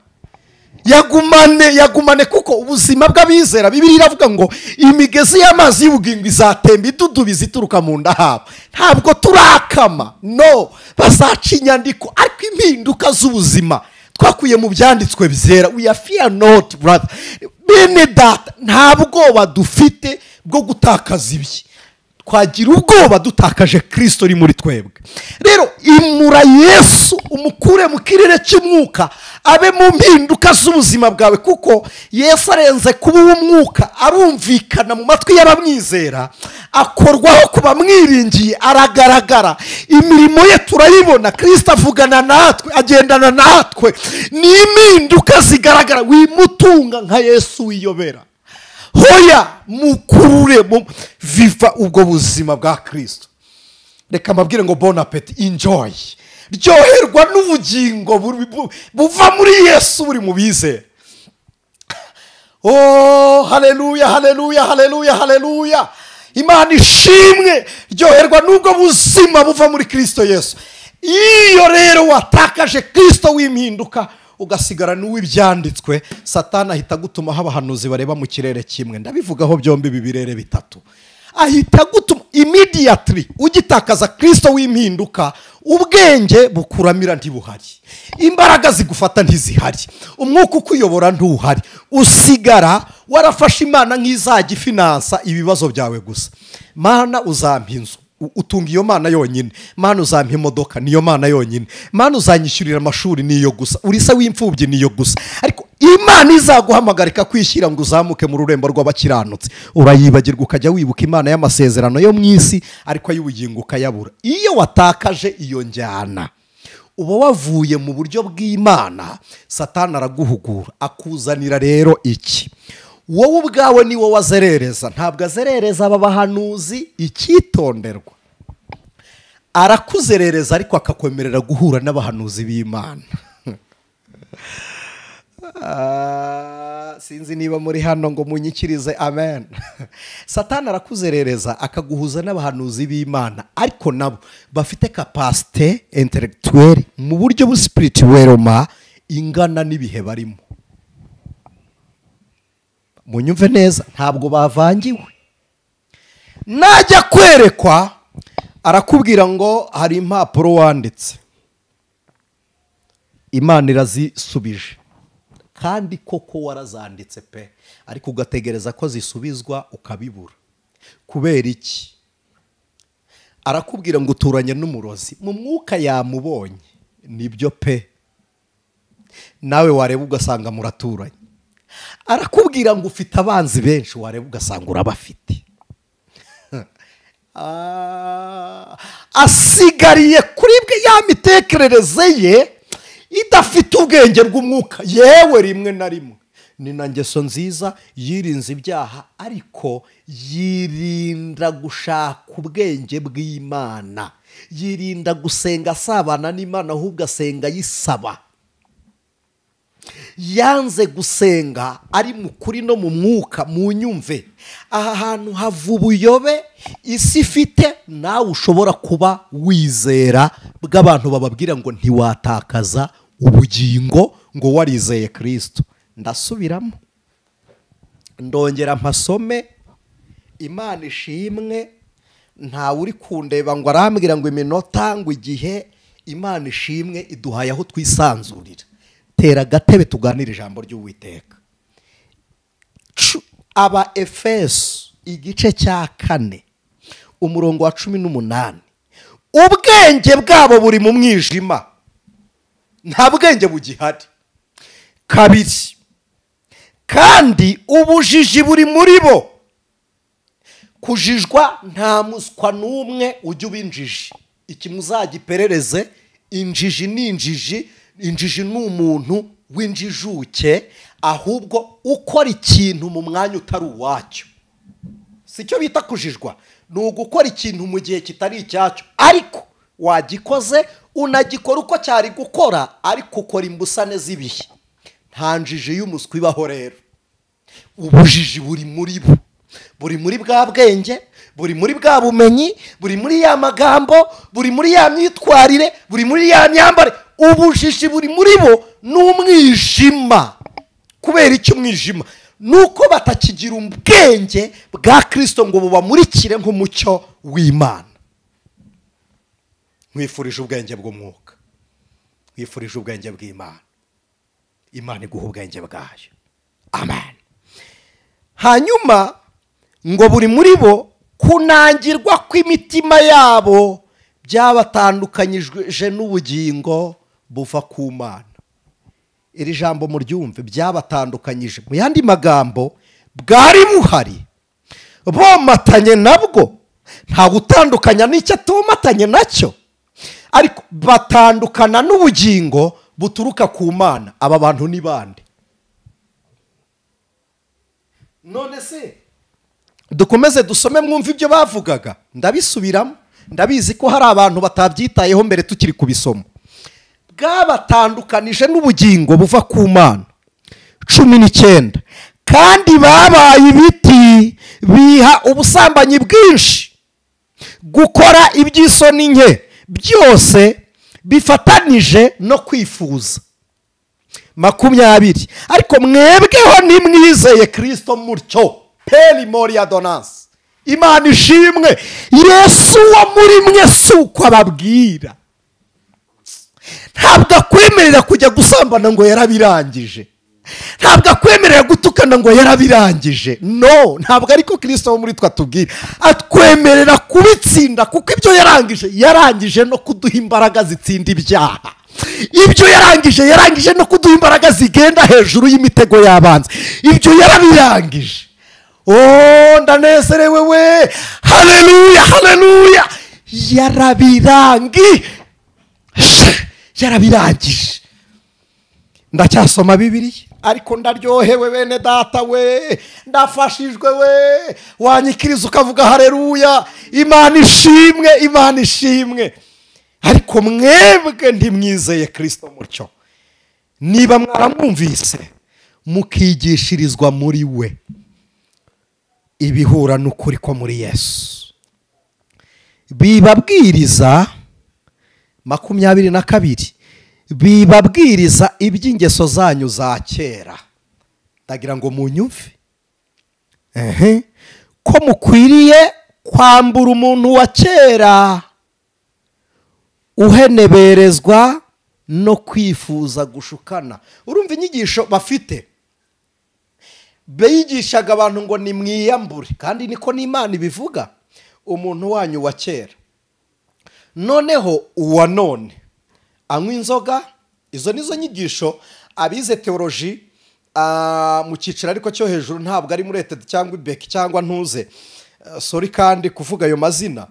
S1: yagumane, yagumane, kuko ubuzima bw'abizera, Bibiliya iravuga ngo imigezi y'amazi y'ubugingo izatemba idudubiza ituruka mu nda habo. Ntabwo turakama, no bazaca inyandiko, ariko impinduka z'ubuzima twakuye mu byanditswe byera. We are fear not, brother. Bene data, nta bwoba dufite bwo gutakaza ibye, twagira ubwoba dutakaje Kristo uri muri twebwe. Rero imura Yesu umukure mu kirere cy'umwuka, abe mu mpinduka z'ubuzima bwawe, kuko Yesu arenze kuba uw'umwuka, arumvikana mu matwi y'abamwizera, akorwaho ku bamwiringiye, aragaragara, imirimo ye turayibona. Kristo avugana natwe, agendana natwe, ni impinduka zigaragara. Wimutunga nka Yesu wiyobera, hoya mukurure viva ubwo buzima bwa Kristo. Reka mbabwire ngo bon appetit, enjoy, ryoherwa n'ubugingo buva muri Yesu buri mu bizera. Oh, haleluya, haleluya, haleluya, haleluya! Imana ishimwe. Ryoherwa n'ubwo buzima buva muri Kristo Yesu. Iyo rero watakaje Kristo w'impinduka ugasigara n'uw'ibyanditswe, Satani ahita agutumaho abahanuzi bareba mu kirere kimwe. Ndabivugaho byombi, ibi birere bitatu. Ahita agutuma immediately ugitakaza Kristo w'impinduka, ubwenge bukuramira ntibuhari, imbaraga zigufata ntizihari, umwuka ukuyobora ntuhari, usigara warafashe Imana nk'izajya ifinansa ibibazo byawe gusa. Mana uzampa inzu, utunga iyo Mana yonyine. Mana uzampa imodoka, niyo Mana yonyine. Mana uzanyishyurira amashuri, niyo gusa. Uri se w'imfubyi, niyo gusa. Ariko Imana izaguhamagarika kwishyira ngo uzamuke mu rurembo rw'abakiranutsi, urayibagirwa, ukajya wibuka Imana y'amasezerano yo mu isi, ariko ay'ubugingo ukayabura. Iyo watakaje iyo njyana, uba wavuye mu buryo bw'Imana. Satani araguhugura, akuzanira rero iki? Wowe ubwawe ni wowe azerereza, ntabwo azerereza aba bahanuzi. Icyitonderwa, arakuzerereza ariko akakwemerera guhura n'abahanuzi b'Imana. Sinzi niba muri hano ngo munyikirize amen. Satani arakuzerereza akaguhuza n'abahanuzi b'Imana, ariko nabo bafite capacité intellectuelle mu buryo bu spirituellement ingana n'ibihe barimo. Munyumve neza, ntabwo bavangiwe. Najya kwerekwa arakubwira ngo hari impapuro wanditse, Imana irazisubije, kandi koko warazanditse pe, ariko ugategereza ko zisubizwa ukabibura. Kubera iki? Arakubwira ngo uturanye n'umurozi, mu mwuka yamubonye, nibyo pe, nawe wareba ugasanga muraturanye. Arakubwira ngo ufite abanzi benshi, wareba ugasanga urabafite. Asigariye kuri bwe ya mitekerereze ye idafite ubwenge bw'umwuka. Yewe rimwe na rimwe ni na ngeso nziza, yirinze ibyaha, ariko yirinda gushaka ubwenge bw'Imana, yirinda gusenga asabana n'Imana, ahubwo asenga yisaba. Yanze gusenga ari mu kuri no mu mwuka. Mu nyumve, aha hantu hava ubuyobe isi ifite, nawe ushobora kuba wizera bw'abantu bababwira ngo ntiwatakaza ubugingo ngo warizeye Kristo. Ndasubiramo. Ndongera mpasome. Imana ishimwe, ntawe uri kundeba ngo arambwira ngo iminota ngo igihe. Imana ishimwe iduhaye aho twisanzurira. Tera agatebe tuganire ijambo ry'Uwiteka. Aba Efeso igice cya 4 umurongo wa 18. Ubwenge bwabo buri mu mwijima, nta bwenge bugihari. 2, kandi ubujiji buri muri bo. Kujijwa nta muswa n'umwe ujya ubinjiji. Iki muzagiperereze, injiji ni injiji, injiji ni umuntu w'injijuke, ahubwo ukora ikintu mu mwanya utari uwacyo. Si cyo bita kujijwa, ni ugukora ikintu mu gihe kitari icyacyo, ariko wagikoze unagikora uko cyari gukora, ariko ukora imbusane z'ibihe. Nta njiji y'umuswa ibaho rero. Ubujiji buri muri bo, buri muri bwa bwenge, buri muri bwa bumenyi, buri muri ya magambo, buri muri ya myitwarire, buri muri ya myambare. Ubujiji buri muri bo n'umwijima. Kubera icyo umwijima? Nuko batakigira ubwenge bwa Kristo ngo bubamurikire nk'umucyo w'Imana. Nkwifurije ubwenge bw'umwuka, nkwifurije ubwenge bw'Imana. Imana iguha ubwenge bwayo. Amen. Hanyuma ngo buri muri bo kunangirwa kw'imitima yabo byabatandukanyije n'ubugingo buva ku Mana. Iri jambo muryumve, byabatandukanyije. Mu yandi magambo, bwari buhari bomatanye nabwo, nta gutandukanya n'icyo atomatanye nacyo, ariko batandukana n'ubugingo buturuka ku Mana. Aba bantu ni bande? None se dukomeze dusome mwumve ibyo bavugaga. Ndabisubiramo, ndabizi ko hari abantu batabyitayeho mbere tukiri kubisoma. Bwabatandukanije n'ubugingo buva ku Mana. 19, kandi babaye ibiti biha ubusambanyi bwinshi, gukora iby'isoni nke byose bifatanije no kwifuza. 20, ariko mwebweho nimwizeye Kristo mutyo. Peri moria donance. Imana ishimwe, Yesu wa muri mwe si uko ababwira. Ntabwo akwemerera kujya gusambana ngo yarabirangije, ntabwo akwemerera gutukana ngo yarabirangije. No, ntabwo ariko Kristo wo muri twe atubwira. Atwemerera kubitsinda, kuko ibyo yarangije, yarangije no kuduha imbaraga zitsinda ibyaha. Ibyo yarangije, yarangije no kuduha imbaraga zigenda hejuru y'imitego y'abanzi. Ibyo yarabirangije. Oh, ndanezerewe we. Haleluya, haleluya. Yarabirangije, yarabirangije. Ndacyasoma Bibiliya ariko ndaryohewe bene data we, ndafashijwe we. Wanyikiriza ukavuga haleluya. Imana ishimwe, Imana ishimwe. Ariko mwebwe ntimwizeye Kristo mutyo. Niba mwaramwumvise mukigishirizwa muri we ibihura n'ukuri ko muri Yesu. Bibabwiriza 22, bibabwiriza iby'ingeso zanyu za kera. Ndagira ngo munyumve ko mukwiriye kwambura umuntu wa kera uheneberezwa no kwifuza gushukana. Urumva inyigisho bafite, bigishaga abantu ngo nimwiyambure, kandi niko n'Imana ibivuga, umuntu wanyu wa kera. Noneho uwa none anywa inzoga. Izo nizo nyigisho abize theology mu cyiciro ariko cyo hejuru, ntabwo ari muri etede cyangwa ibeki cyangwa ntuze, sorry kandi kuvuga ayo mazina,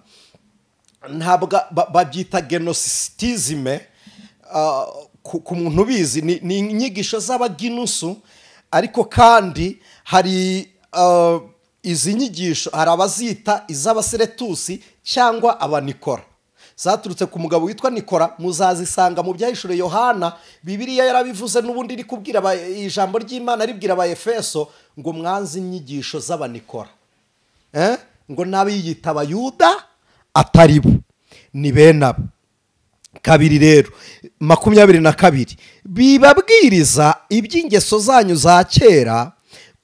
S1: ntabwo babyita genocistisme. Ku muntu ubizi ni inyigisho z'abaginusu, ariko kandi hari izi nyigisho hari abazita iz'abaseretusi cyangwa abanikora, zaturutse ku mugabo witwa Nikora. Muzazisanga mu byahishuriwe Yohana. Bibiliya yarabivuze n'ubundi iri kubwira ijambo ry'Imana ribwira aba Efeso ngo mwanze inyigisho z'abanikora, ngo n'abiyita abayuda atari bo ni bene abo. 2 rero 22, bibabwiriza iby'ingeso zanyu za kera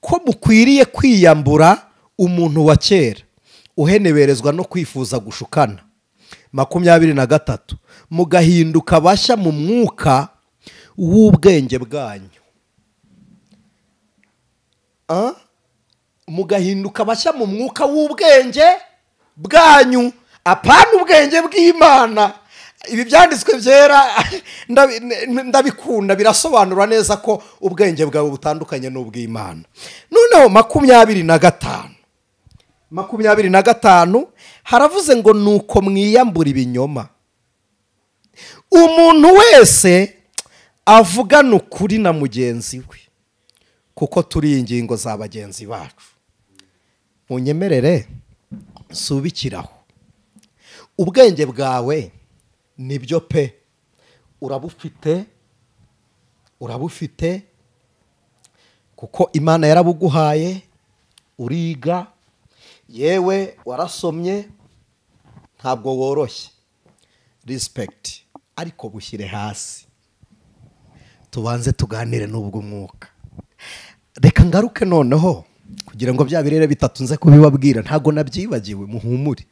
S1: Ko mukwiriye kwiyambura umuntu wa kera uheneberezwa no kwifuza gushukana. 23 mugahinduka bashya mu mwuka w'ubwenge bwanyu. Mugahinduka bashya mu mwuka w'ubwenge bwanyu, apana ubwenge bw'Imana. Ibi byanditswe byera ndabikunda, birasobanura neza ko ubwenge bwawe butandukanye n'ubw'Imana. Noneho 25 25 haravuze ngo nuko mwiyambura ibinyoma, umuntu wese avugana ukuri na mugenzi we, kuko turi ingingo za bagenzi bacu. Munyemerere nsubikiraho. Ubwenge bwawe nibyo pe, urabufite, urabufite kuko Imana yarabuguhaye, uriga, yewe warasomye, ntabwo woroshye, respect, ariko bushyire hasi tubanze tuganire n'ubwo mwuka. Reka ngaruke noneho kugira ngo bya birere bitatu nze kubibabwira, ntago nabyibagiwe, muhumure.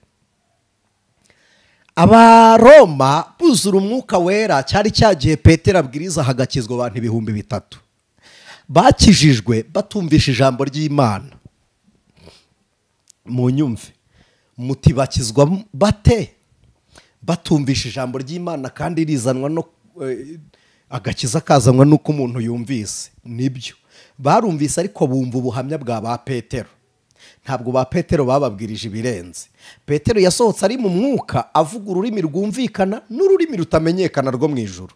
S1: Abaroma buzura umwuka wera, cyari cyagiye Petero abwiriza hagakizwa abantu 3000 bakijijwe batumvisha ijambo ry'Imana. Munyumve, muti bakizwa bate batumvisha ijambo ry'Imana kandi rizanwa no agakiza kazanwa nuko umuntu yumvise? Nibyo barumvise, ariko bumva ubuhamya bwa ba Petero. Ntabwo ba Petero bababwirije ibirenze. Petero yasohotse ari mu mwuka avuga ururimi rwumvikana n'ururimi rutamenyekana rwo mu ijuru.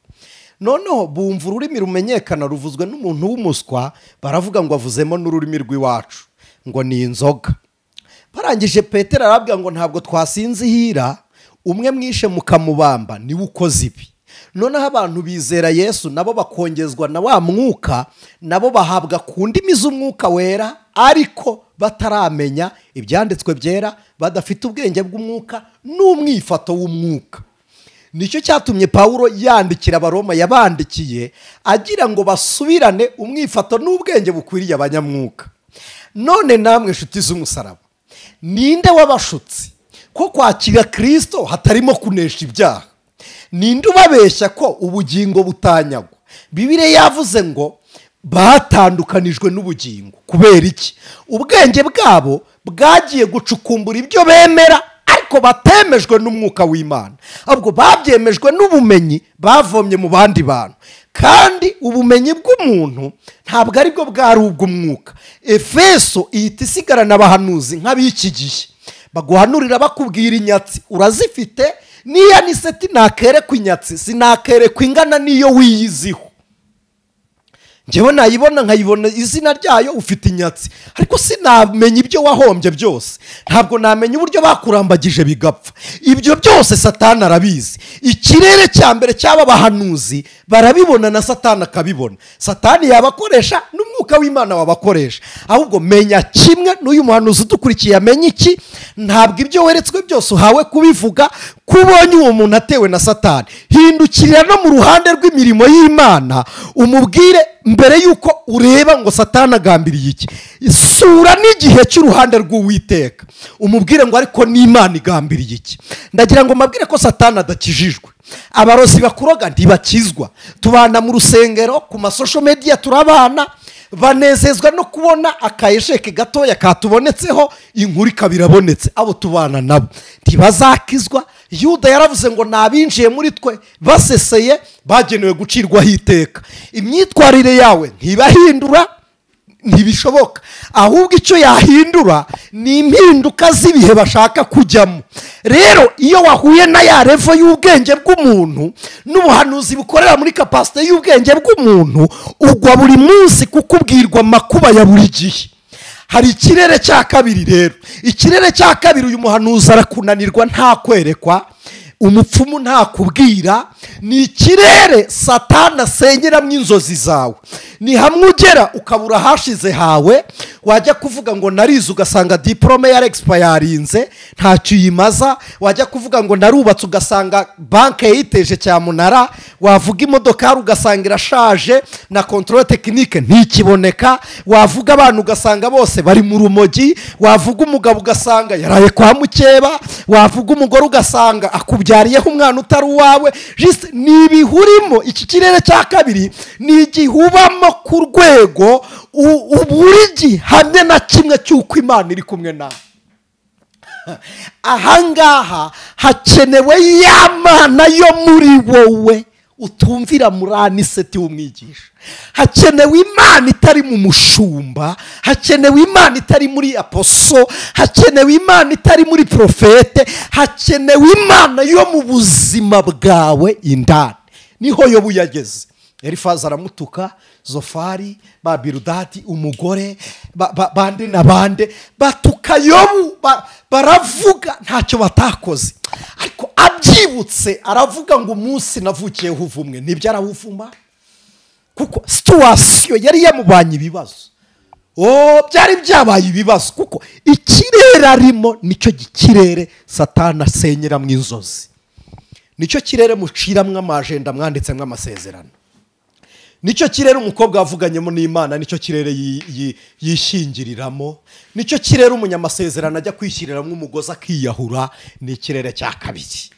S1: Noneho bumva ururimi rumenyekana ruvuzwe n'umuntu w'umuswa, baravuga ngo avuzemo n'ururimi rw'iwacu, ngo ni inzoga. Barangije Petero arabwira ngo ntabwo twasinze ihira, umwe mwishe mukamubamba niwe ukoze ibi. Noneho abantu bizera Yesu nabo bakongezwa na wa mwuka, nabo bahabwa ku ndimi z'umwuka wera, ariko bataramenya ibyanditswe byera, badafite ubwenge bw'umwuka n'umwifato w'umwuka. Nicyo cyatumye Paulo yandikira Abaroma, yabandikiye agira ngo basubirane umwifato n'ubwenge bukwiriye abanyamwuka. None namwe inshuti z'umusaraba, ninde wabashutse ko kwakira Kristo hatarimo kunesha ibyaha? Ninde ubabeshya ko ubugingo butanyagwa? Bibiliya yavuze ngo batandukanijwe n'ubugingo. Kubera iki? Ubwenge bwabo bwagiye gucukumbura ibyo bemera, ariko batemejwe n'umwuka w'Imana, ahubwo babyemejwe n'ubumenyi bavomye mu bandi bantu. Kandi ubumenyi bw'umuntu ntabwo aribwo bwari ubw'umwuka. Efeso ihita isigarana abahanuzi nk'ab'iki gihe, baguhanurira bakubwira inyatsi urazifite, niya niseti nakerekwa inyatsi sinakerekwa ingana niyo wiyiziho. Njyewe nayibona nkayibona izina ryayo, ufite inyatsi, ariko sinamenya ibyo wahombye byose, ntabwo namenya uburyo bakurambagije bigapfa. Ibyo byose Satani arabizi. Ikirere cya mbere cy'aba bahanuzi barabibona na Satani akabibona. Satani yabakoresha n'umwuka w'Imana wabakoresha. Ahubwo menya kimwe n'uyu muhanuzi udukurikiye amenye iki: ntabwo ibyo weretswe byose uhawe kubivuga. Kubonye uwo muntu atewe na Satani, hindukirira no mu ruhande rw'imirimo y'Imana, umubwire mbere yuko ureba ngo Satani agambiriye iki. Sura n'igihe cy'uruhande rw'Uwiteka, umubwire ngo ariko n'Imana igambiriye iki. Ndagira ngo mbabwire ko Satani adakijijwe. Abarozi bakuroga ntibakizwa. Tubana mu rusengero, ku ma social media turabana, banezezwa no kubona akayesheke gatoya katubonetseho, inkuru ikabirabonetse. Abo tubana nabo ntibazakizwa. Yuda yaravuze ngo nabinjiye muri twe baseseye bagenewe gucirwaho iteka. Imyitwarire yawe ntibahindura, ntibishoboka. Ahubwo icyo yahindura ni impinduka z'ibihe bashaka kujyamo. Rero iyo wahuye na ya revo y'ubwenge bw'umuntu n'ubuhanuzi bukorera muri capacité y'ubwenge bw'umuntu, ugwa buri munsi kukubwirwa amakuba ya buri gihe. Hari ikirere cya kabiri rero. Ikirere cya kabiri, uyu muhanuzi arakunanirwa, nta kwerekwa. Umupfumu ntakubwira. Ni ikirere Satani asengeramo inzozi zawe. Ni hamwe ugera ukabura hashize hawe, wajya kuvuga ngo narize ugasanga diplome ya expirinze ntacyo uyimaza, wajya kuvuga ngo narubatse ugasanga banke yiteje cyamunara, wavuga imodoka ugasanga irashaje na contrôle technique ntikiboneka, wavuga abantu ugasanga bose bari mu rumogi, wavuga umugabo ugasanga yaraye kwa mukeba, wavuga umugore ugasanga akubyariyeho umwana utari uwawe. Juste ni ibihurimo. Iki kirere cya kabiri ni igihubamo ku rwego uburigi hamwe na kimwe cy'uko Imana iri kumwe nawe. Ahangaha hakenewe ya Mana yo muri wowe utumvira muri aniseti w'umwigisha. Hakenewe Imana itari mu mushumba, hakenewe Imana itari muri aposo, hakenewe Imana itari muri profete, hakenewe Imana yo mu buzima bwawe indani. Niho Yobu yageze. Elifazi aramutuka, Zofari, ba Biludadi, umugore, bande na bande batuka Yobu, baravuga ntacyo batakoze. Ariko abyibutse aravuga ngo umunsi navukiyeho uvumwe. Nibyo arawuvuma, kuko situation yari yamubanye ibibazo. Byari byabaye ibibazo, kuko ikirere arimo nicyo gikirere Satani asenyeramo inzozi, nicyo kirere muciramwo amajenda mwanditsemwo amasezerano, nicyo kirere umukobwa wavuganyemo n'Imana, nicyo kirere yishingiriramo, nicyo kirere umunyamasezerano ajya kwishyiriramo umugozi akiyahura. Ni ikirere cya kabiri.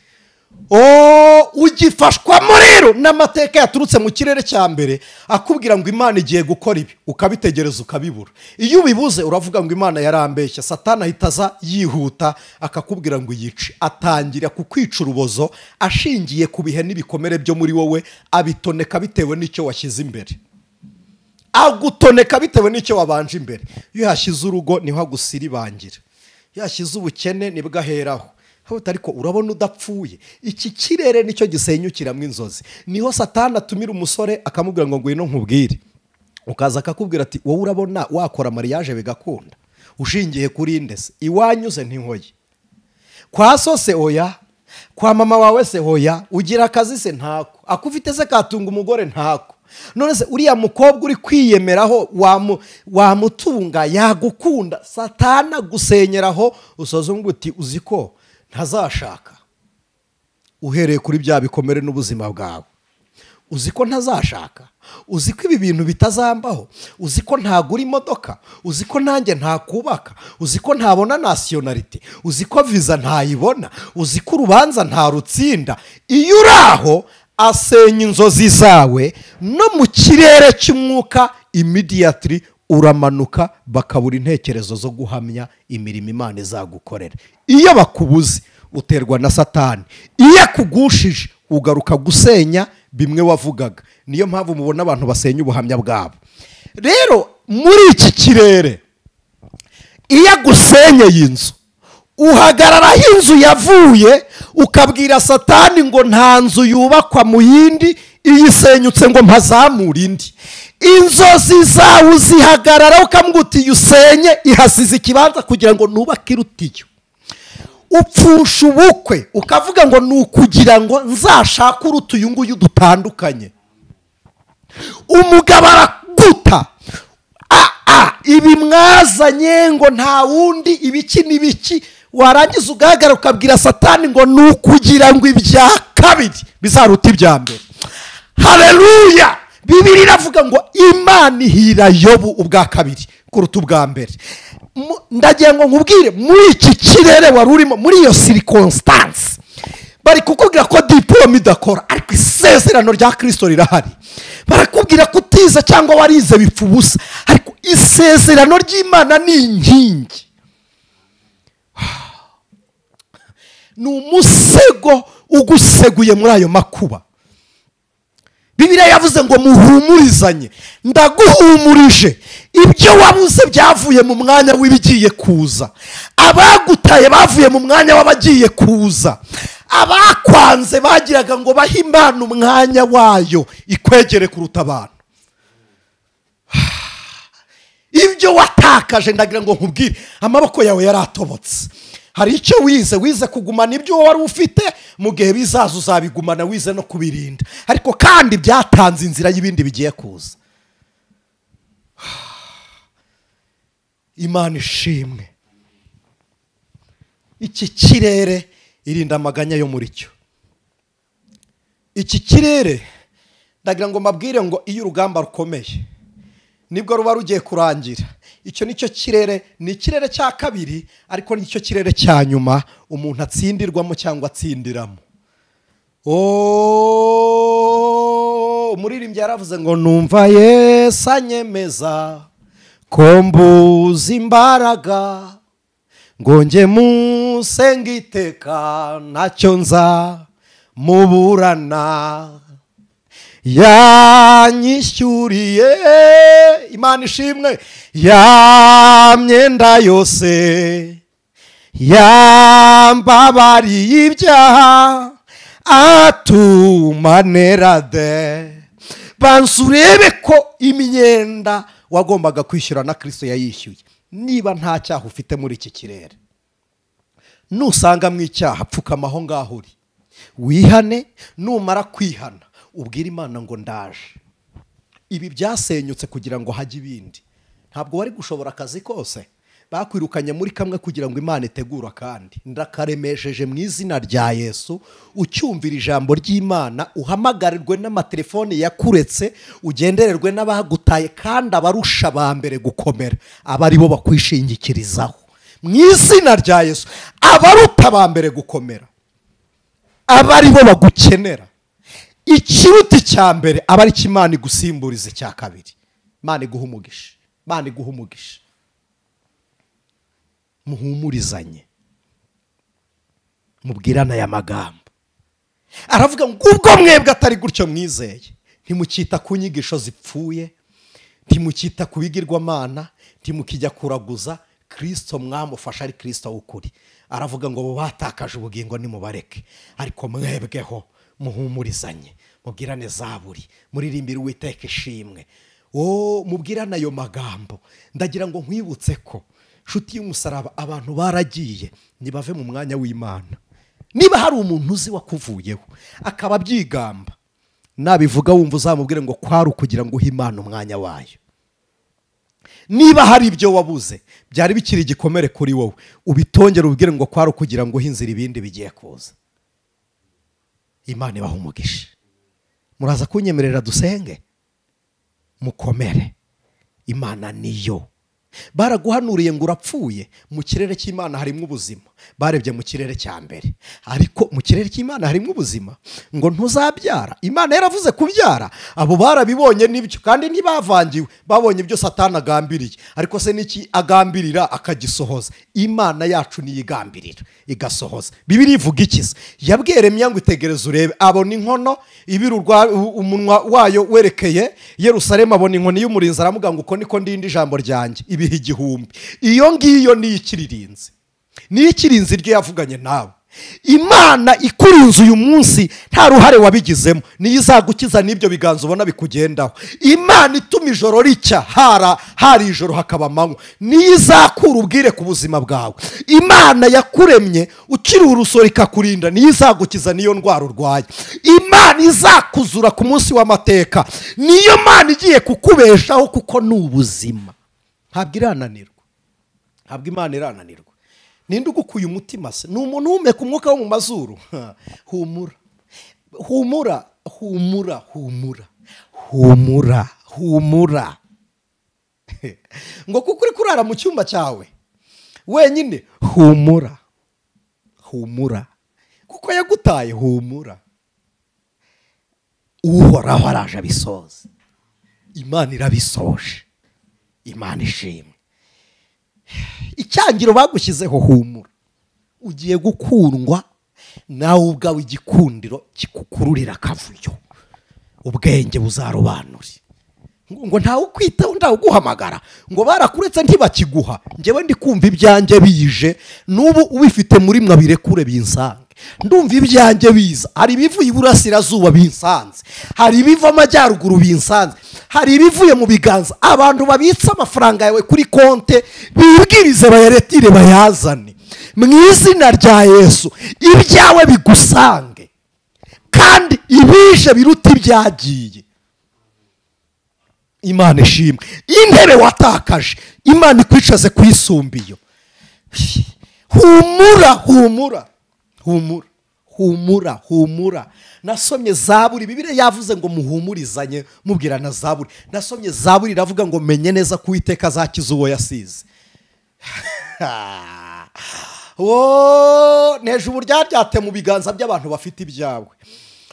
S1: Ugifashwamo rero n'amateka yaturutse mu kirere cya mbere akubwira ngo Imana igiye gukora ibi, ukabitegereza ukabibura. Iyo ubibuze uravuga ngo Imana yarambeshya. Satani ahita aza yihuta akakubwira ngo yice, atangira kukwica urubozo ashingiye ku bihe n'ibikomere byo muri wowe, abitoneka bitewe n'icyo washyize imbere, agutoneka bitewe n'icyo wabanje imbere. Iyo yashyize urugo niho agusiribangira, iyo yashyize ubukene nibwo aheraho. Ariko urabona udapfuye. Iki kirere nicyo gisenyukiramo inzozi. Niho Satani atumira umusore akamubwira ngo ngwino nkubwire, ukaza akakubwira ati wowe urabona wakora mariage bigakunda ushingiye kuri ndese iwanyuze ntinkoye, kwa so se oya, kwa mama wawe se oya, ugira akazi se ntako, akufite se katunga umugore ntako. None se uriya mukobwa uri kwiyemeraho wamutunga yagukunda? Satani agusenyeraho usoza uti uziko ntazashaka, uhereye kuri bya bikomere n'ubuzima bwawe. Uzi ko ntazashaka, uzi ko ibi bintu bitazambaho, uzi ko ntagura imodoka, uzi ko nanjye ntakubaka, uzi ko ntabona nationalité, uzi ko visa ntayibona, uzi ko urubanza ntarutsinda. Iyo uri aho asenya inzozi zawe no mu kirere cy'umwuka immediately uramanuka, bakabura intekerezo zo guhamya imirimo Imana izagukorera. Iyo bakubuze uterwa na Satani, iyo akugushije ugaruka gusenya bimwe wavugaga. Niyo mpamvu mubona abantu basenya ubuhamya bwabo. Rero muri iki kirere iyo agusenyeye inzu, uhagarara aho inzu yavuye ukabwira Satani ngo nta nzu yubakwa mu yindi, iyisenyutse ngo mpazamure indi. Inzozi zawe uzihagarara ukamubwira uti usenye ihasize ikibanza kugira ngo nubake irutiyo. Upfusha ubukwe ukavuga ngo ni ukugira ngo nzashake uruta uyu nguyu dutandukanye. Umugabo araguta, ibi mwazanye ngo nta wundi, ibiki n'ibiki, warangiza ugahagarara ukabwira Satani ngo ni ukugira ngo ibya kabiri bizaruta ibya mbere. Haleluya! Bibiliya iravuga ngo Imana ihira Yobu ubwa kabiri kuruta ubwa mbere. Ndagira ngo nkubwire, muri iki kirere wari urimo, muri iyo circumstance, bari kukubwira ko diplome idakora, ariko isezerano rya Kristo rirahari. Barakubwira ko utize cyangwa warize bipfa ubusa, ariko isezerano ry'Imana ni inkingi, ni umusego uguseguye muri ayo makuba. Bibiliya yavuze ngo muhumurizanye. Ndaguhumurije, ibyo wabuze byavuye mu mwanya w'ibigiye kuza, abagutaye bavuye mu mwanya w'abagiye kuza, abakwanze bagiraga ngo bahe Imana umwanya wayo ikwegere kuruta abantu. Ibyo watakaje ndagira ngo nkubwire, amaboko yawe yaratobotse, Hari icyo wize kugumana ibyo wari ufite, mu gihe bizaza uzabigumana, wize no kubirinda, ariko kandi byatanze inzira y'ibindi bigiye kuza. Imana ishimwe. Iki kirere irinda amaganya yo muri cyo. Iki kirere ndagira ngo mbabwire ngo iyo urugamba rukomeye nibwo ruba rugiye kurangira. Icyo nicyo kirere, ni ikirere cya kabiri, ariko nicyo kirere cya nyuma umuntu atsindirwamo cyangwa atsindiramo. Umuririmbyi yaravuze ngo numva Yesu anyemeza ko mbuze imbaraga, ngo njye musenga iteka ntacyo nza muburana, yanyishyuriye. Imana ishimwe. Ya myenda yose yambabariye ibyaha, atumanerade. Banza urebe ko imyenda wagombaga kwishyura na Kristo yayishyuye. Niba nta cyaha ufite muri iki kirere, nusanga mu icyaha pfukama aho ngaho uri, wihane. Numara kwihana ubwira Imana ngo ndaje. Ibi byasenyutse kugira ngo hajye ibindi. Ntabwo wari gushobora akazi kose, bakwirukanye muri kamwe kugira ngo Imana itegura kandi. Ndakaremesheje mu izina rya Yesu. Ucyumvira ijambo ry'Imana, uhamagarirwe n'amatelefone yakuretse, ugendererwe n'abagutaye, kandi abarusha ba mbere gukomera aba ari bo bakwishingikirizaho mu izina rya Yesu. Abaruta ba mbere gukomera aba ari bo bagukenera. Ikiruta icya mbere aba ari cyo Imana igusimburiza icya kabiri. Imana iguha umugisha. Imana iguha umugisha. Muhumurizanye, mubwirana aya magambo. Aravuga ngo ubwo mwebwe atari gutyo mwizeye, ntimukita ku nyigisho zipfuye, ntimukita ku bigirwamana, ntimukijya kuraguza. Kristo mwamufasha ari Kristo w'ukuri. Aravuga ngo bo batakaje ubugingo nimubareke, ariko mwebweho muhumurizanye, mubwirane zaburi, muririmbire Uwiteka ishimwe. Mubwirane ayo magambo. Ndagira ngo nkwibutse ko nshuti y'umusaraba, abantu baragiye nibave mu mwanya w'Imana. Niba hari umuntu uzi wakuvuyeho akaba abyigamba, nabivuga wumva uzamubwire ngo kwari ukugira ngo uhe Imana umwanya wayo. Niba hari ibyo wabuze byari bikiri igikomere kuri wowe, ubitongere ubwire ngo kwari ukugira ngo uhe inzira ibindi bigiye kuza. Imana ibaha umugisha. Muraza kunyemerera dusenge? Mukomere. Imana niyo. Baraguhanuriye ngo urapfuye, mu kirere cy'Imana harimo ubuzima. Barebye mu kirere cya mbere, ariko mu kirere cy'Imana harimo ubuzima. Ngo ntuzabyara, Imana yaravuze kubyara. Abo barabibonye nibyo, kandi ntibavangiwe, babonye ibyo Satani agambiriye. Ariko se niki agambirira akagisohoza? Imana yacu niyigambirira igasohoza. Bibiliya ivuga ikiza. Yabwiye Yeremiya ngo itegereze urebe, abona inkono ibirurwa umunwa wayo werekeye Yerusalemu, abona inkoni y'umurinzi, aramuga ngo uko niko ndindi ijambo ryanjye ibihe igihumbi. Iyo ngiyo ni ikiririnze, ni ikirinzi iryo yavuganye nawe. Imana ikurinze uyu munsi nta ruhare wabigizemo, niyo izagukiza n'ibyo biganza ubona bikugendaho. Imana ituma ijoro ricya, hari ijoro hakaba amanywa, niyo izakura ubwire ku buzima bwawe. Imana yakuremye ukiri urusoro ikakurinda, niyo izagukiza niyo ndwara urwaye. Imana izakuzura ku munsi w'amateka, niyo Mana igiye kukubeshaho kuko ni ubuzima. Ntabwo irananirwa, ntabwo Imana irananirwa. Ninde ugukuye umutima se? Ni umuntu uhumeka umwuka wo mu mazuru. Humura, humura, humura, humura, humura, humura. Ngo kuko uri kurara mu cyumba cyawe wenyine, humura, humura, kuko yagutaye. Humura, Uhoraho araje abisoza. Imana irabisoje. Imana ishimwe. Icyangiro bagushyizeho, humura, ugiye gukundwa nawe ubwawe, igikundiro kikukururira akavuyo, ubwenge buzarobanure. Ngo ntawe ukwitaho, ntawe uguhamagara, ngo barakuretse ntibakiguha. Njyewe ndi kumva ibyanjye bije, n'ubu ubifite muri mwe birekure binsange. Ndumva ibyanjye biza. Hari ibivuye iburasirazuba binsanze, hari ibiva amajyaruguru binsanze, hari ibivuye mu biganza. Abantu babitse amafaranga yawe kuri konte bibwirize bayaretire bayazane. Mu izina rya Yesu ibyawe bigusange, kandi ibije biruta ibyagiye. Imana ishimwe. Intebe watakaje Imana ikwicaze kwisumbiyo. Humura, humura, humura, humura, humura. Nasomye Zaburi, Bibiliya yavuze ngo muhumurizanye mubwirana Zaburi. Nasomye Zaburi iravuga ngo menye neza ko Uwiteka azakiza uwo yasize. Neje uburyaryate mu biganza by'abantu bafite ibyawe.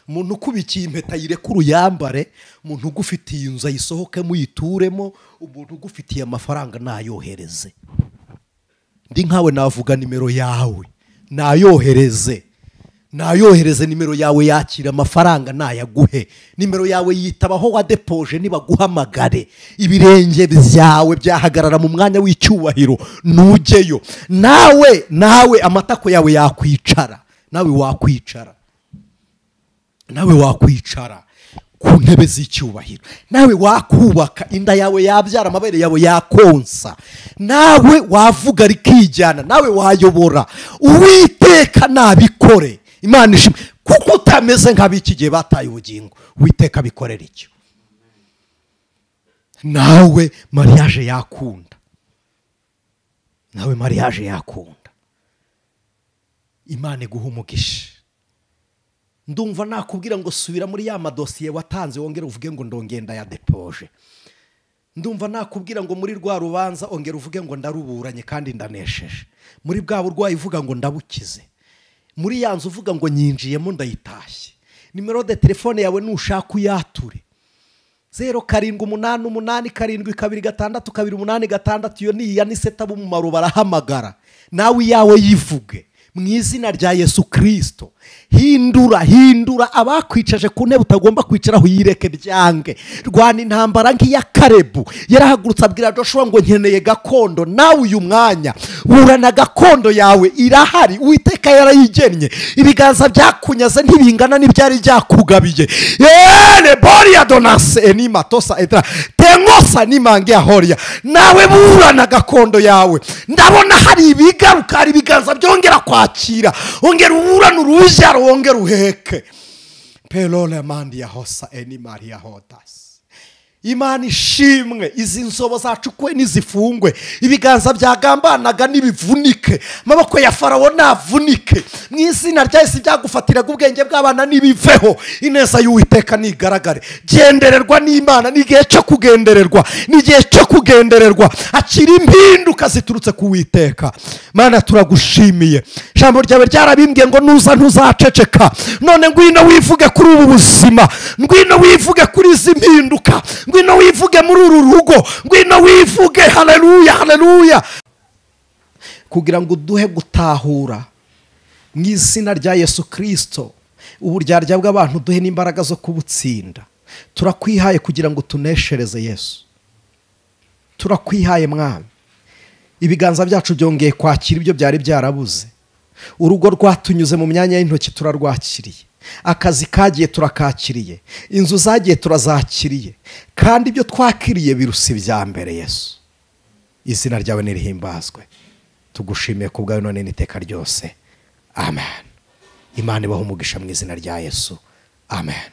S1: Umuntu ukubikiye impeta yirekura uyambare, umuntu ugufitiye inzu ayisohokemo uyituremo, umuntu ugufitiye amafaranga nayohereze. Ndi nkawe navuga nimero yawe, nayohereze. Nayohereze nimero yawe, yakira amafaranga nayaguhe. Nimero yawe yitabaho wadepoje nibaguhamagare. Ibirenge byawe byahagarara mu mwanya w'icyubahiro nujyeyo. Nawe amatako yawe yakwicara, nawe wakwicara, nawe wakwicara ku ntebe z'icyubahiro, nawe wakubaka, inda yawe yabyara, amabere yawe yakonsa, nawe wavuga rikijyana, nawe wayobora. Uwiteka nabikore. Imana ishimwe, kuko utameze nk'ab'iki gihe bataye ubugingo. Uwiteka abikorera icyo. Nawe mariage yakunda, nawe mariage yakunda. Imana iguha umugisha. Ndumva nakubwira ngo subira muri ya madosiye watanze, wongere uvuge ngo ndongenda ya depoje. Ndumva nakubwira ngo muri rwa rubanza ongera uvuge ngo ndaruburanye kandi ndanesheje. Muri bwa burwayi uvuga ngo ndabukize. Muri ya nzu uvuga ngo nyinjiyemo ndayitashye. Nimero de telefone yawe nushaka uyature. 0 7 8 8 7 2 6 2 8 6, iyo ni iya Niseta b'umumaro barahamagara. Nawe iyawe yivuge mu izina rya Yesu Kristo. Hindura, hindura abakwicaje ku ntebe utagomba kwicaraho, yireke byange. Rwana intambara nk'iya Kalebu. Yarahagurutse abwira Joshua ngo nkeneye gakondo. Nawe uyu mwanya burana gakondo yawe irahari, Uwiteka yarayigennye. Ibiganza byakunyaze ntibingana n'ibyari byakugabiye. Yele boria donase enima tosa etra tengosa nimange ahoria. Nawe burana gakondo yawe. Ndabona hari ibigaruka, hari ibiganza byongera kwakira. Ongera uburana urubyaro, wongera uheke. Pelole mandi ya hosa eni maria hotas. Imana ishimwe. Izi nzobo zacukwe nizifungwe, ibiganza byagambanaga nibivunike, amaboko ya Farawo navunike. Mu izina rya Yesu byagufatiraga ubwenge bw'abana nibiveho. Ineza y'Uwiteka nigaragare. Gendererwa n'Imana, ni igihe cyo kugendererwa, ni igihe cyo kugendererwa. Akira impinduka ziturutse ku Uwiteka. Mana turagushimiye. Ijambo ryawe ryarabimbwiye ngo nuza ntuzaceceka. None ngwino wivuge kuri ubu buzima, ngwino wivuge kuri izi mpinduka, ngwino wivuge muri uru rugo, ngwino wivuge. Haleluya, haleluya. Kugira ngo uduhe gutahura mu izina rya Yesu Kristo uburyarya bw'abantu, duhe n'imbaraga zo kubutsinda. Turakwihaye kugira ngo tuneshereze Yesu. Turakwihaye Mwami. Ibiganza byacu byongeye kwakira ibyo byari byarabuze. Urugo rwatunyuze mu myanya y'intoki turarwakiriye. Akazi kagiye turakakiriye. Inzu zagiye turazakiriye. Kandi ibyo twakiriye birusa ibya mbere Yesu. Izina ryawe nirihimbazwe. Tugushimiye ku bwawe none n'iteka ryose. Amen. Imana ibahe umugisha mu izina rya Yesu. Amen.